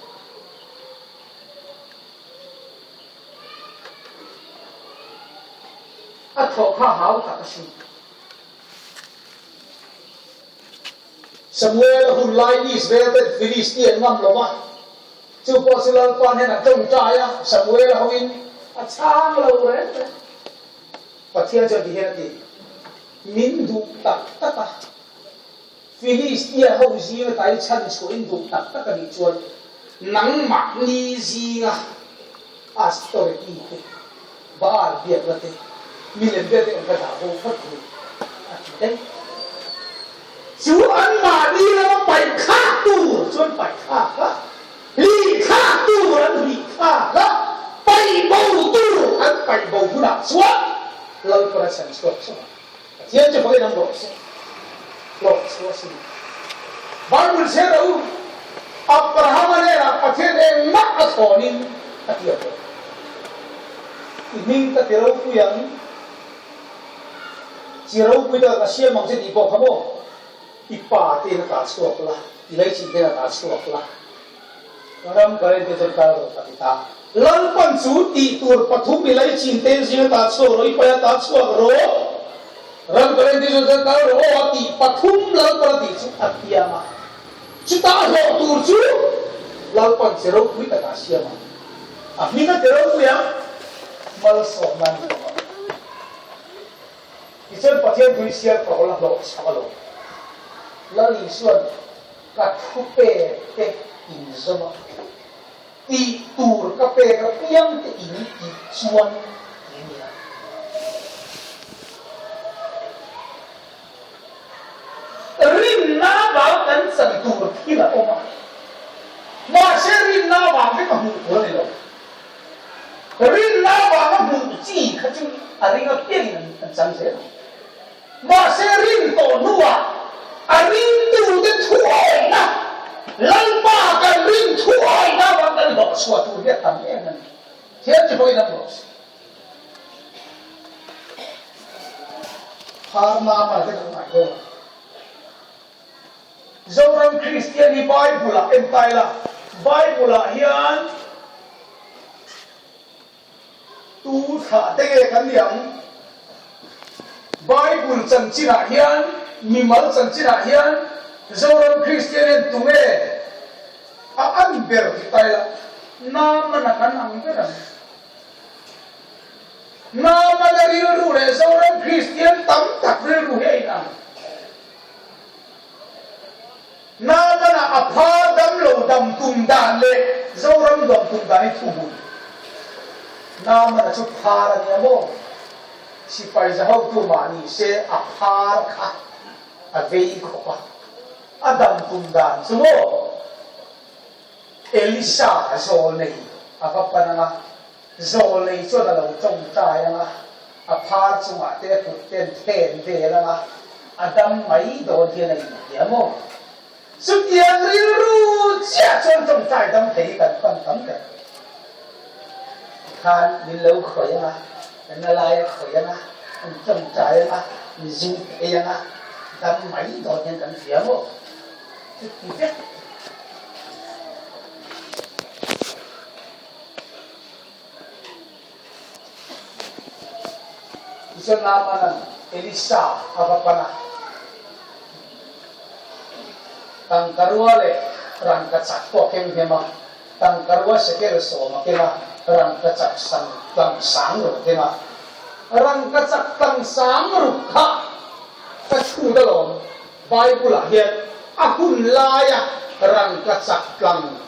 A thawh kha hau tak a sin. Samuel a hun laiin Israel ten Philistia an ngam lo va, chu pawh chu Lalpa hnenah tawngtai a, Samuel a hoin a chhang lo reng reng. Pathian chuan ti hian a ti, Min duh tak tak a, Philistia ho zinga tai chhan chhuahin duh tak tak a nih chuan nangmahni zinga Astoreti te, Baal biakna te, milem vialte awm kha dah bo phawt ru a ti daih. Chu anmahni lama paih thlak tur chuan paih thlak a, hlih thlak tur an hlih thlak a, paih bo tur an paih bo hunah chuan Lalpan a chhan chhuak chauh a. Pathian chu hawiin an rawh se, hlawh chhuah sin. Bible chhiar rawh u, Abrahama hnenah Pathian engmah a thlawnin a ti a bawk. I hming ka ti ropui ang, chi ropui tak ka siam ang che tih pawh kha maw? I pa te in a tah chhuak la, i leichhin te in a tah chhuak la. Ram ka rente chuan kal rawh ka ti ta. Lalpan chu tih tur pathum i laichin te zinga ta chhuak rawh, i paia ta chhuak rawh. Ram ka rente chuan kal rawh aw a tih pathum Lalpan a tih chu a thiam a. Chuta a hlawh tur chu Lalpan che ropui takah a siam ang. A hming a ti ropui ang, malsawmna a ni bawk ang. Tichuan Pathian tui siam ka hawl a hlawh chhak alawm. Lal Isuan ka thu pek te inzawm a, tih tur ka pek apiang te in tih chuan ti a nia. Rinna avang kan chan tur thil a awm a, mahse rinna avang vek a hmuh tur a ni lo. Rinna avanga hmuh chi kha chu a ring apiangin an chang zel ang. Mahse rin tawh hnuah a ringtute thuawihna, Lalpa kan rin thuawihna avang kan hlawh chhuah tur hi a tam em a ni. Thiam chi pawhin an hlawh si. Phar nama te kan ngai dawn a. Zoram Kristian hi Bible ah en ta ila, Bible ah hian tu thlah te nge kan ni ang? Bible chanchin ah hian, mimal chanchin ah hian Zoram Kristian hian tu nge a an ber ti ta ila, Namana kan ang ber ang. Namana rilru leh Zoram Kristian tam tak rilru hi a inang. Namana a phar dam lo dam tum dan leh Zoram dam tum dan hi thuhmun. Namana chu phar a nia maw? Sipai zahotu mah ni se a phar kha a vei khawp a, a dam tum dan chu maw? Elisa zawlnei a va pan ang a, zawlnei chuan a lo tawngtai ang a, a phar chungah te a kut te an then vel ang a, a dam mai dawn hian a inhria maw? Chutiang rilru chiah chuan tawngtai dam thei hi kan pan tam ber. Tikhan min lo khawih ang a, kan la lai a khawih ang a, an tawngtai ang a, min zung phei ang a, dam mai dawn hian kan hria maw? Chuti vek. Tichuan Naamana'n Elisa a va pan a, Tangkarua leh rangkachak pawh a keng hnem a, tangkarua sekel sawm a keng a, rangkachak sang tlang sang ruk a keng a. Rangkachak tlang sang ruk kha ka chhut alawm. Bible-ah hian a hun laia rangkachak tlang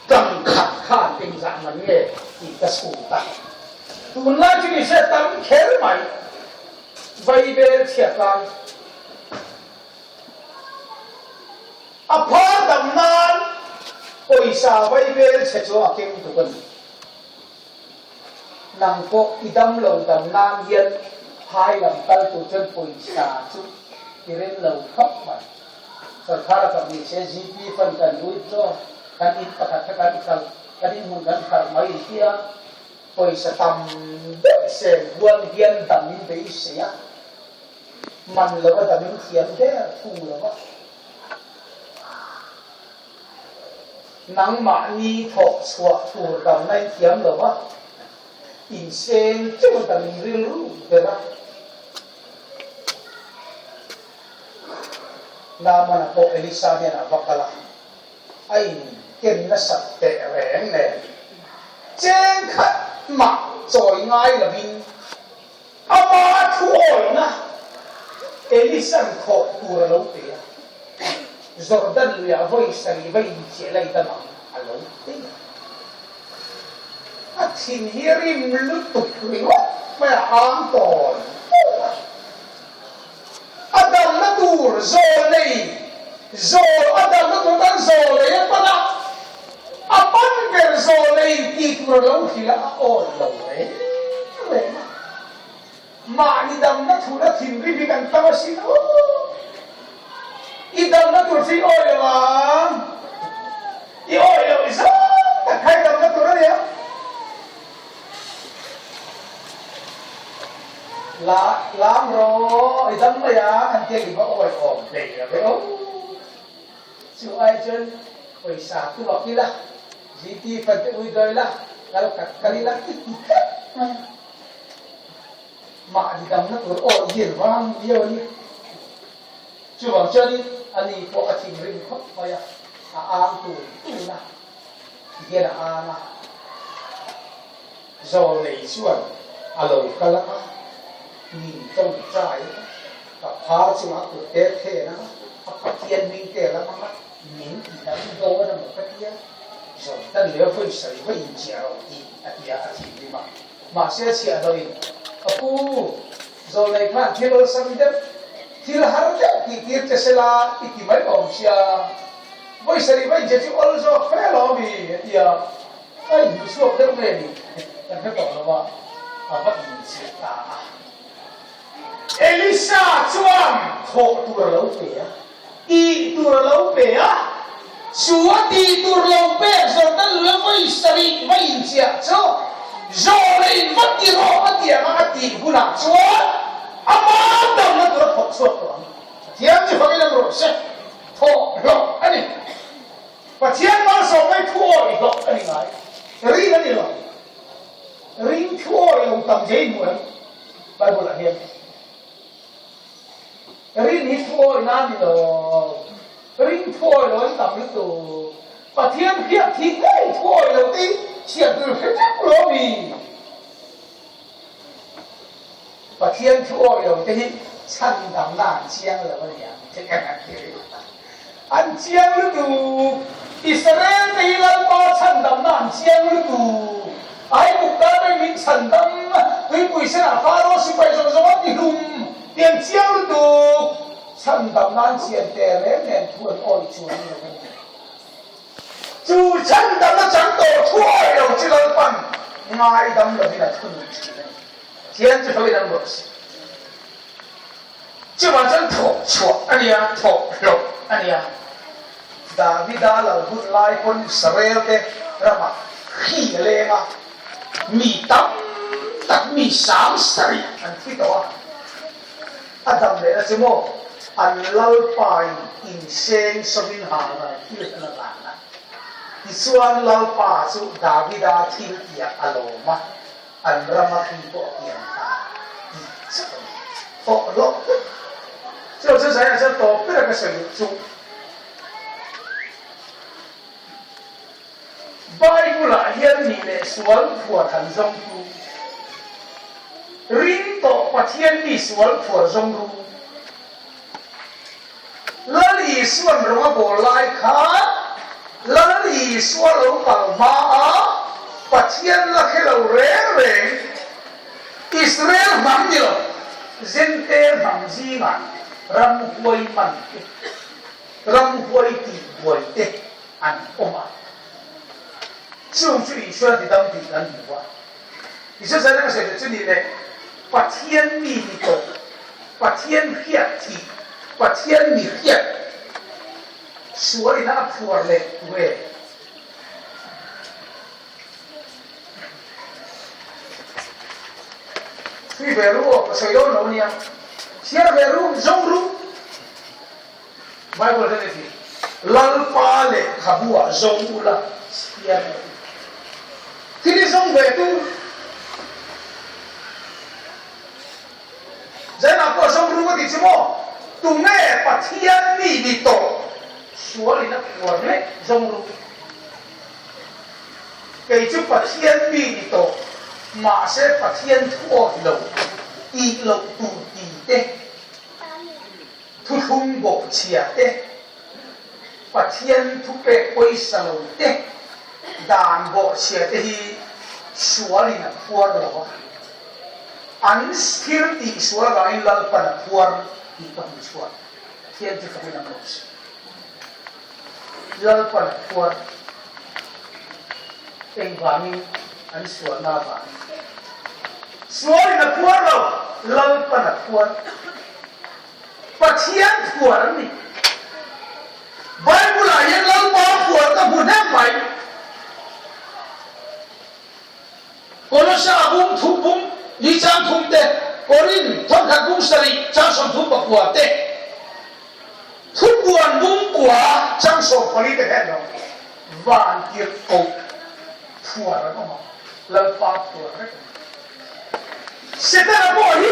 tlang khat khan engzah man nge tih ka chhut a. Tunlai chu ni se tam kher mai vaibel chhiat lai a phar dam nan pawisa vaibel chhe chu a keng tuk a ni. Nang pawh i dam lo dam nan hian phai lam kal tur chuan pawisa chu i rem lo khawp mai. Sorkar a fak ni se GP fund kan withdraw, kan in pakhat kha kan khalh, kan in hmun kan khalh mai intia pawisa tam deuh sen huan hian dam in beisei a, man lova dam in thiam der thung lova. Nangmahni thawh chhuah tur damna in thiam lo va, inseng teuh dam in rilru ber a. Naamana pawh Elisa hnenah va kal a, a inken nasat teh reng nen, cheng khat mah chawi ngai lovin Ama thuawihna Elisa'n thawh tur a lo pe a, Jordan luiah vawi sarih va inchiah lai dam ang a lo pe a. A thin hi rim lutuk ringawt mai a ang tawn tawn a. A damna tur zawl nei, zawl a damna tur tan zawl nei a pan a, a pan ber zawl nei tih tur a lo hrilh a, a awi lo reng reng a. Mahni damna thuna thinrim hi kan tam asin aw. I damna tur chu i awi lo ang, i awi loh i zawng tak kha i damna tur a nia. La lam rawh i dam mai a an tia i va awi awm hlei a ve aw. Chu ai chuan. Pawisa tu a kil a, GT fan te ui dawi la, kal khat kal ila i ti tlat mai a. Mahni damna tur aw i vang viau a ni. Chuvang chuanin ani pawh a thinrim khawp mai a, a ang tur tun a, tihian a ang a. Zawlnei chuan a lo kal a, min tawngtai a, ka phar chungah kut te then a, a Pathian hming te lam anga min ti dam dawn a maw ka ti a, Jordan leh vawi sawi vawi inchiah rawh tih a ti a, a thinrim a. Mahse a chhiah loin, Ka pu, zawlnei khan thil awlsam deuh, thil har deuh tih tir che sela i ti mai awm sia, vawi sarih vawi inchiah chu awl zawk fe alawm i, a ti a. A inhmu chhuak deuh nge ni kan hre tawh lo a, a va inchiah ta a. Elisa chuan thawh tur a lo pe a, tih tur a lo pe a, chu a tih tur lo pek zawh ta lua vawi sarih va inchiah chu zawhna in va ti rawh a ti ang a, a tih hunah chuan ama damna tur a thawk chhuak tawh ang. Pathian chu fakin awm rawh se, thawh hlawh a ni. Pathian malsawm mai thu awih hlawh a ni ngai. Rin a ni lo. Ring thu awih lo tam zia i hmu em? Bible ah hian rin hi thu awih na a ni lo. Ring thu awih lo an tam lutuk. Pathian hriat thih ngei thu awih lo te hi chhiat tur hre teuh lo a mi. Pathian thu awih lo te hi chhan damna an chiang lo a nia tih ka han ti rih. An chiang lutuk. Israel te hi Lalpa chhan damna an chiang lutuk. Aigupta te min chhan dam, tuipui senah Faro sipai zawng zawng a ti hlum tih an chiang lutuk. Chhan damna an chian teh reng nen thu an awih chuang lo a ni. Chu chhandamna chang tawh thuai lo chu Lalpan ngaidam lovin a thunun thin a ni. Pathian chu hloin an rawh si. Chuvang chuan thawh chhuah a nia, thawh hlawh a nia. Davida lo hun lai pawn Israel te ramah hri a leng a, mi tam tak mi 7000 an thi tawh a. A dam lehna chu maw an Lalpain inseng sawmin hâral thil an a dan a. Tichuan Lalpa chu Davida thil tiah a lawm a, an rama hri pawh a kiang ta tih chu a ni. Thawh hlawh vek. Chu chu Zaia chuan tawp ber a ka sawi duh chu. Bible-ah hian nih leh sual phuar han zawng tu, ring tawh Pathian mi sual phuar zawng ru. Lal Isua'n rawng a bawl lai khan Lal Isua lo kal hma a Pathian la hre lo reng reng Israel hnam ni lo Jentail hnam zingah ramhuai man te, ramhuai tihbuai te, an awm a. Chung chu Isua ti dam tih kan hmu a. Isua chuan a sawi chu ni le, Pathian mi ni tawh, Pathian hriat thih, Pathian mi hriat sual ina a phuar leh tu e. Thui ve ru aw, ka sawi dawn lo ania. Chhiar ve ru, zawng ru. Bible hian a ti, Lalpa lehkhabu ah zawng ula chhiar a ti. Thil hi zawng ve tu. Zainah pawh zawng ru a ti chu maw? Tunge Pathian mi ni tawh sual in a phuar leh zawng ru? Kei chu Pathian mi ni tawh mahse Pathian thu awih lo tih loh tur ti te. Thuthlung bawkchhia te, Pathian thupek pawisa lo te, dan bawhchhia te hi sualin a phuar lo a, an thil tih sual avangin Lalpan a phuar tih ka hmu chhuak. Pathian chu fakin an awm si. Lalpan a phuar engvangin an sualna avangin. Sualin a phuar lo, Lalpan a phuar. Pathian phuar an ni. Bible-ah hian Lalpa phuar ka hmu hnem mai. Kolosa bung thum bung li chang thum te, Korin thawnkhat bung sarih chang 39 te, Thupuan bung kua chang 14 te kha en lo. Vantirhkoh phuar an awm a, Lalpa phuar vek a ni. Setana pawh hi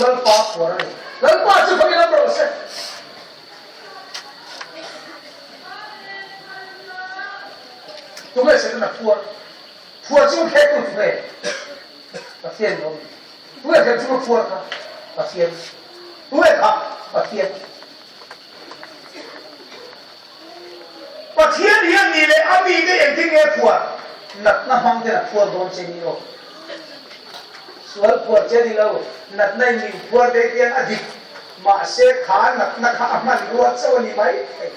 Lalpa phuar a ni. Lalpa chu fakin awm rawh se. Tunge Setana phuar? Phuar chu khe tu tunge? Pathian lo ni. Tunge kher chu phuar kha? Pathian. Tunge kha? Pathian. Pathian hian ni leh a mite engtin nge phuar? Natna hmang ten a phuar dawn che ni lo. Sual phuar che ni lo. Natna in min phuar te hian a dik. Mahse kha natna kha a hmanrua chauh a ni mai thei.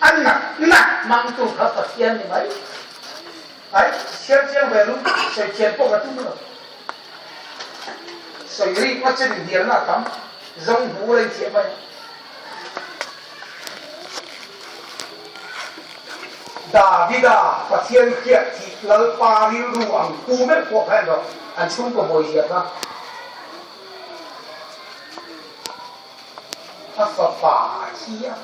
A natna hmangtu kha Pathian ni mai. Ai, chhiar chiang ve lu, sawi thiam pawh ka tum lo. Sawi rik ngawt chu inhnialna a tam, zawng hmu la inthiam mai. Davida Pathian hriat thih Lalpa rilru ang pu meuh pawh kha en rawh, an chhungkaw bawi zia kha. A fapa a thi a.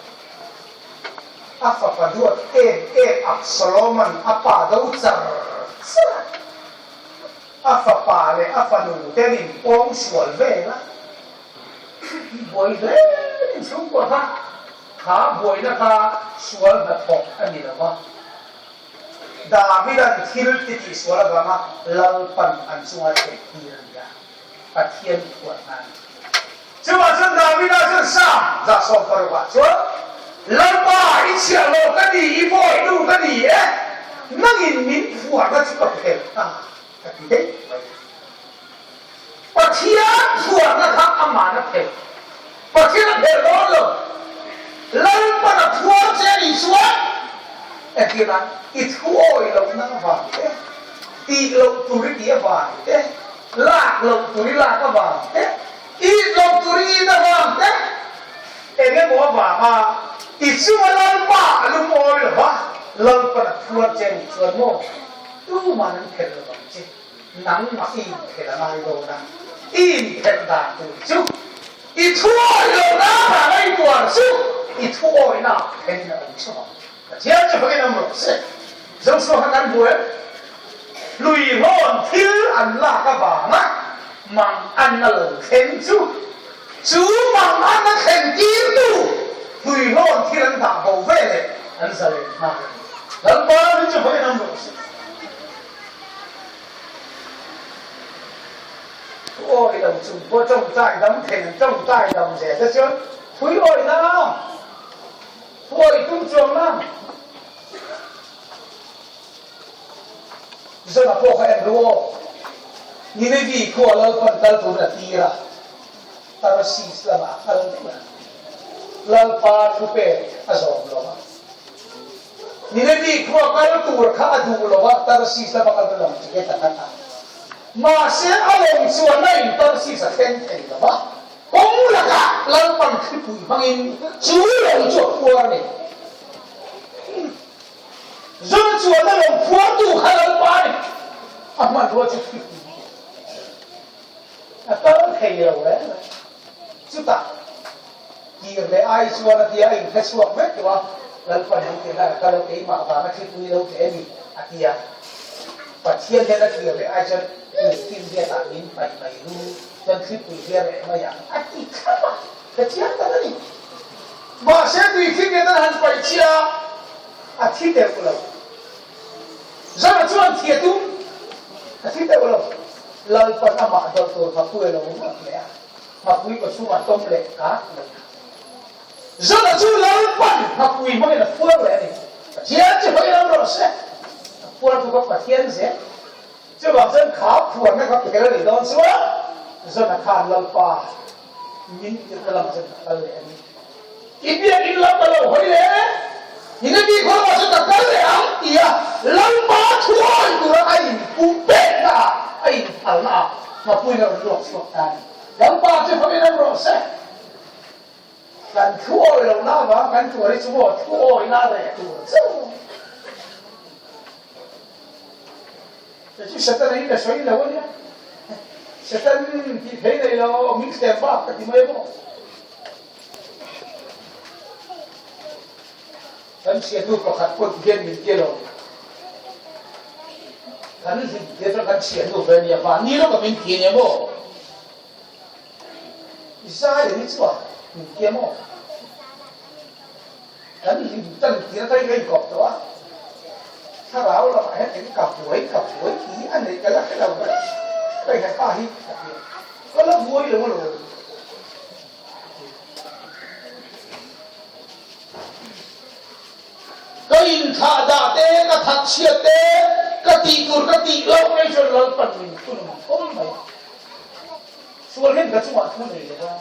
A fapa duat em em Absaloma'n a pa do char char a, a fapa leh a fanu ten in pawng sual vel a, i buai hle in chhungkua kha, kha buaina kha sual hnathawk a ni lo va, Davida'n thil ti tihsual avanga Lalpan an chunga thlen tir a ni a. Pathian phuahna a ni. Chuvah chuan Davida chuan Psalm 160 ah chuan, Lalpa, i chhiahhlawh ka ni, i bawihnu ka ni e, nangin min phuahna chu ka phelh ta, ka ti daih mai. Pathian phuahna kha aman a phelh. Pathian a phelh dawn lo. Lalpan a phuar che a nih chuan engtin a i thu awi lohna avang te, tih loh tur i tih avang te, lak loh tur i lak avang te, it loh tur i it avang te, eng emaw avanga i chunga Lalpa a lungawi lo va, Lalpan a phuar che a nih chuan maw tuman an phelh lo vang che. Nangmah i inphelh a ngai dawn a, i inphelh dan tur chu i thuawi lohna vang a i tuar chu i thuawina phen a awm chauh ang. Pathian chu fakin awm rawh se. Joshua kha kan hmu em? Hluihlawn thil an lak avanga mang an a lo thleng chu, chu mang an a thlen tirtu hluihlawn thil an dah bo veleh an zalen nghal a ni. Lalpa min chu fakin awm rawh se. Awi lo chung pawh tawngtai dam thei an tawngtai dam zel te chuan thui awi na thui tum chuang na Zona pawh kha en ru aw Ninevi khua Lalpan kal turin a tir a Tarsis lamah a kal daih a Lalpa thupek a zawm lo a. Ninevi khua kal tur kha a duh lo a, Tarsis lama kal tur lang ticket a khat a. Mahse, a lawng chuan a in Tarsis a thleng thei lo va, kawng lakah Lalpan thlipui hmangin chu lawng chu a phuar a ni. Zun chuan a lawng phuartu kha Lalpa a ni, a hmanrua chu thlipui a kal thei lo reng reng. Chutah kir leh ai chuan a tia a inhre chhuak vek tawh a, Lalpan an ti hlan a kal a, keimah vanga thlipui lo tle a ni, a ti a. Pathian hian a kir leh ai chuan tui finriatah min paih mai ru, chuan thlipui hi a reh mai ang, a ti thlap a, ka chiang tak a ni. Mahse tui finriat an han paih chiah a, a thi deuh lo. Zara chuan thi a tum, a thi deuh lo. Lalpan amah dawlh tur ngapui a lo ruat leh a, ngapui ka chhungah tawm leh kak mai a. Zara chu Lalpan ngapui hmangin a phuar leh a ni. Pathian chu hmangin awm rawh se. A phuar chu ka Pathian zel. Chuvang chuan kha phuarna kha phel a nih dawn chuan Zara khan Lalpa min tirhna lamah chuan ka kal leh a ni. I biakinn lam ka lo hawi leh e, Nineveh khua lamah chuan ka kal leh ang tia Lalpa thuawi tura a inpumpekna ah, a inphalna ah Mapuiin a rawn luak chhuak ta a ni. Lalpa chu fakin awm rawh se. Kan thuawi lohna avang kan tuar hi chu maw thuawina reh tur chauh. Kei chu Satan hi ka sawi lo a nia. Satan tih phei nei lo, min thlem bak ka ti mai bawk. Kan thiannu pakhat pawh ti hian min ti lo. Kan hlim te chuan kan thiannu ve ania, mahni lawka min ti ania maw? I zai a ni chuan min ti a maw? Kan hlim tan tir atangin ka inkawp tawh a, thlarau lamah hian eng ka buai ka buai tih hi a neih ka la hre lo reng reng hepa hi ka ti a, ka la buai lo alawm. Ka inthlah dah te, ka that chhiat te, ka tih tur ka tih loh mai chuan Lalpan min thun ang khawm mai. Sual hian ka chungah thu nei lo va.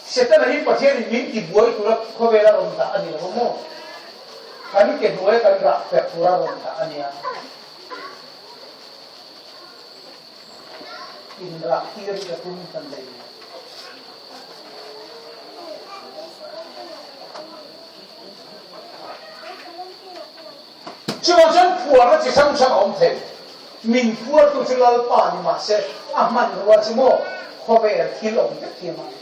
Setana hi Pathianin min tibuai tura khawvela rawn dah a ni lo maw? Kan ke hnuaia kan rah perh tura rawn dah a nia. Inrah tir hi ka tum kan nei lo. Chuvang chuan phuarna chi hrang hrang a awm thei. Min phuartu chu Lalpa ni mah se, a hmanrua chu maw khawvel thil awm vek hi a hmang.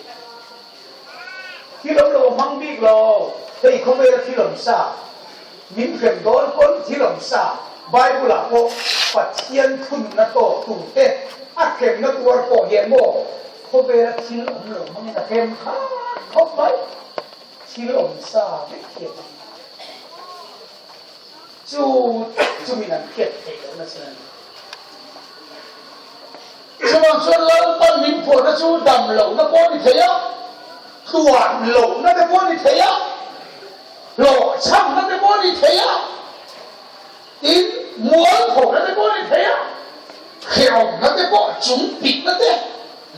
Thil awm lo a hmang bik lo. Hei khawvela thil awm sa, min hrem dawn pawn thil awm sa, Bible ah pawh Pathian thunna tawk tute a hremna tuar pawh hian maw khawvela thil awm lo hmangin a hrem khat khawp mai. Thil awm sa vek hi a hmang. Chu chumin an hriat theih lohna chin a ni. Chuvang chuan Lalpan min phuahna chu dam lohna pawh a ni thei a, tluan lohna te pawh a ni thei a, hlawhchhamna te pawh a ni thei a, tin mualphona te pawh a ni thei a, hrehawmna te pawh, chungpikna te,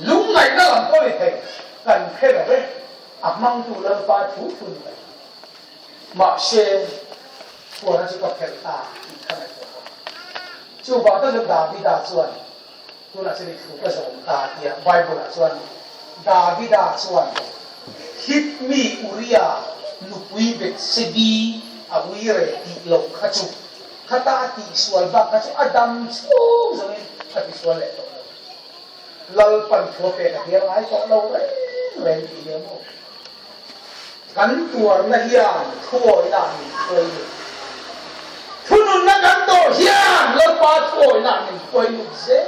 lungngaihna lam pawh a ni thei. Kan hre lo e, a hmangtu Lalpa thu thu ni mai. Mahse, phuana chu ka phelh ta tih kha ngaihtuah rawh. Chuvang tak chuan Davida chuan, Tunah chuan i thu ka zawm ta tia Bible-ah chuan Davida chuan Hit mi Uria nupui Bethsebi a uire tih loh kha chu khata a tihsual bak kha chu a dam chhung zawngin a tisual leh tawh lo. Lalpan thu a pek a hnial ngai tawh lo reng reng tih nia maw? Kan tuarna hian thuawihna min hruai lut. Thununna kan tawh hian Lalpa thuawihna min hruai lut zel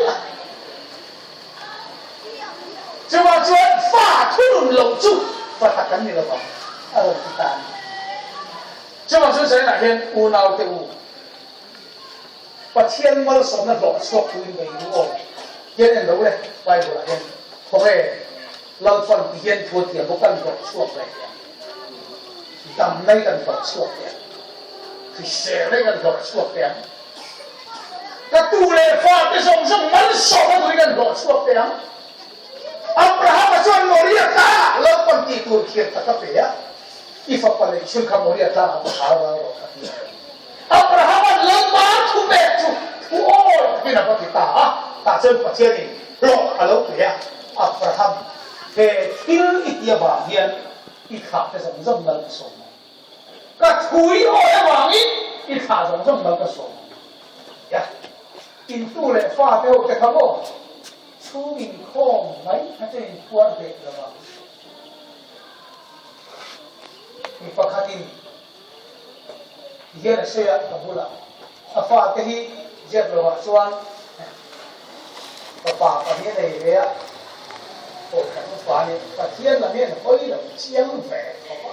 a. Chuvang chuan fa thunun loh chu fa tak kan ni lo vang, a rawn ti ta a ni. Chuvang chuan China hian unaute u, Pathian malsawmna hlawh chhuak tuin bei ru aw. Hian en lo le, Bible ah hian khawnge Lalpan ti hian thu a tiam bawk kan hlawh chhuak ve teh ang. Damna hi kan hlawh chhuak teh ang. Hriselna hi kan hlawh chhuak teh ang. Ka tu leh fa te zawng zawng malsawmna tur hi kan hlawh chhuak teh ang. Abrahama chuan Moria tlangah Lalpan tih tur thiam tak a pe a, I fapa leh chhun kha Moria tlangah va hal ral rawh a ti a. Abrahama'n Lalpa thu pek chu thu awi takin a va ti ta a, tah chuan Pathianin hlawh a lo pe a, Abraham, he thil i ti avang hian i thlah te zawng zawng mal ka sawm ang. Ka thu i awi avangin i thlah zawng zawng mal ka sawm ang. Tia, intu leh fate ho te kha maw chhung inkhawm mai kha chu inphuar beh lo ang. Mi pakhatin Tihian a sawi a, ka bulah a fate hi ziak lovah chuan fapa pahnih a nei ve a, pawhkhat upa a ni. Pathian lam hian hawi lo chiang ve khawp a.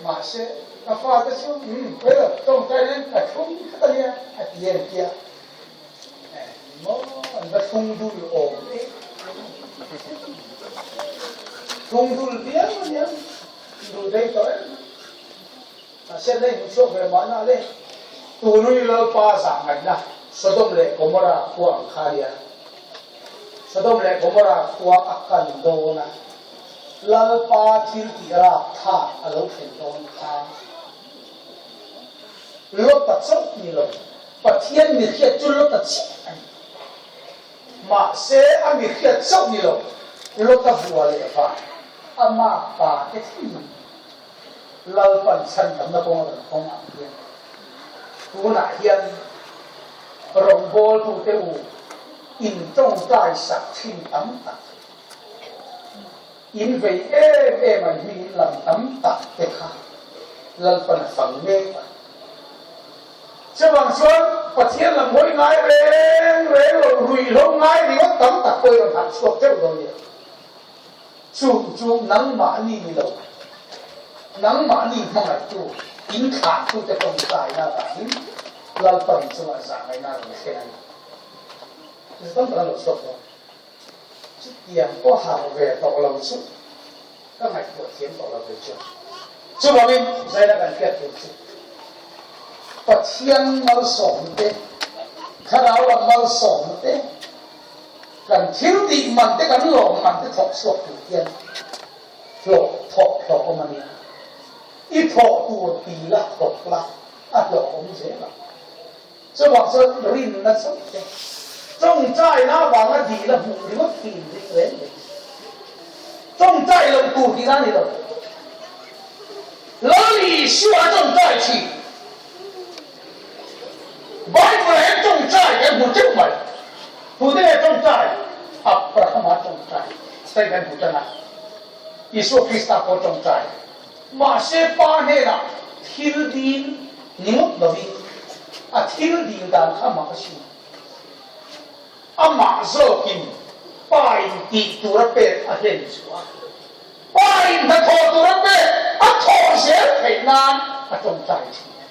Mahse, ka fate chu umm hawi lo, tawngtai hian ka thlung tlat a nia a ti em tia. Maw an va thlung dul awm e. Thlung dul viau a nia. Duh daih tawh em? Mahse na inhmu chhuak ve mahna le. Tunui Lalpa zah ngaihna Sodom leh Gomorra khua ang kha nia. Sodom leh Gomorra khua a kan dawn a, Lalpa thil tih rap thlak a lo thlen dawn kha. Lota chauh ni lo, Pathian mi hriat chu Lota chiah a ni. Mahse a mi hriat chauh ni lo, Lota vua leh van ama pa te thleng Lalpan chhandamna kawng a rawn hawng ang hian tunah hian rawngbawltute u in tawngtai sak thin tam tak. In vei em em an hming in lam tam tak te kha Lalpan a fang mek a. Chuvang chuan Pathian lam hawi ngai reng reng lo, ruihhlo ngai ringawt tam tak pawh i rawn harh chhuak teuh dawn nia. Chung chu nangmahni ni lo, nangmahni hmangaihtu, in thlahtute tawngtaina avangin Lalpan chungah zahngaihna a rawn thlen a ni. Chu tam tak an lo chhuak dawn. Chutiang pawh harh ve tawh lo chu ka ngaihtuah thiam tawh lo ve chu. Chuvangin zaina kan hriat tur chu Pathian malsawmna te, Thlarau lam malsawmna te, kan thil tih man te, kan lawm man te thawk chhuak tur hian hlawh thawk hlawh awm a nia. I thawh tur ti la thawk la, a hlawh awm zel ang. Chuvang chuan rinna chauh te, tawngtaina avanga dil a hmuh ringawt hi inring reng reng. Tawngtai loh tur tihna a ni lo. Lal Isua a tawngtai thin. Bible-ah hian tawngtai kan hmu teuh mai. Tute nge tawngtai? Abrahama tawngtai sawi kan hmu tan a. Isua Krista pawh tawngtai. Mahse pa hnenah thil dil ni ngawt lovin a thil dil dan kha mak a si. Amah zawkin pa in tih tur a pek a hlen chu a, pa in hnathawh tur a pek a thawh zel theih nan a tawngtai thin a.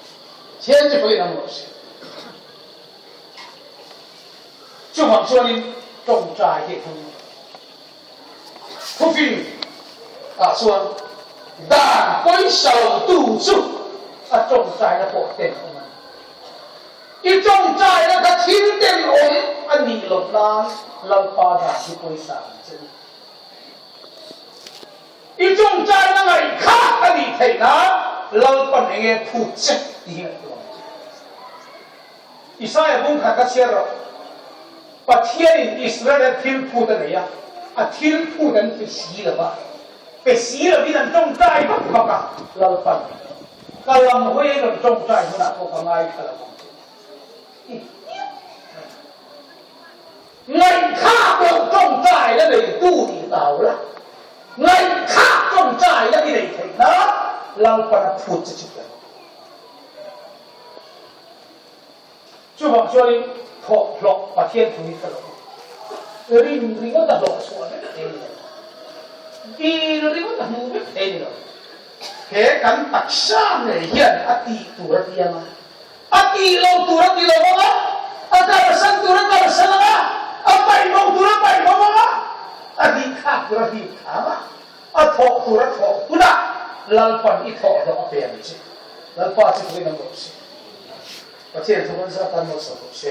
Thian chu pawhin an rawh si. Chuvang chuanin tawngtai hi a hmang. Thufing ah chuan dan pawisa lo tu chu a tawngtaina pawh tenawm a ni. I tawngtaina kha thil tenawm a nih loh nan Lalpa dan hi pawisa ang che ni. I tawngtaina ngaihkha a nih theih nan Lalpan eng nge phut che tih hi ngaihtuah ang che. Isaia bung khat kha chhiar rawh. Pathianin Israel thil phut a nei a, a thil phut an pe si lo va, pe si lovin an tawngtai vak vak a, Lalpan ka lam hawi a rawn tawngtai hunah pawh ka ngaithla lo ang che i hniak mai. Ngaihthlak loh tawngtai la neitu nih hlau la, ngaihthlak tawngtai la i nei theih nan Lalpan a phut che chu tel. Chuvang chuanin thawh hlawh Pathian thu hi ka lo rin ringawt a hlawh chhuah vek thei ni lo. Dil ringawt a hmuh vek thei ni lo. He kan taksa ngei hian a tih tur a ti ang a, a tih lo tur a ti lo ang a, a kalsan tur a kalsan ang a, a paih bo tur a paih bo ang a, a hih thlak tur a hih thla ang a, A thawh tur a thawh hunah Lalpan i thawh hlawh a pe ang che. Lalpa chu thuin an rawh se. Pathian thu kan zat tan malsawm rawh se.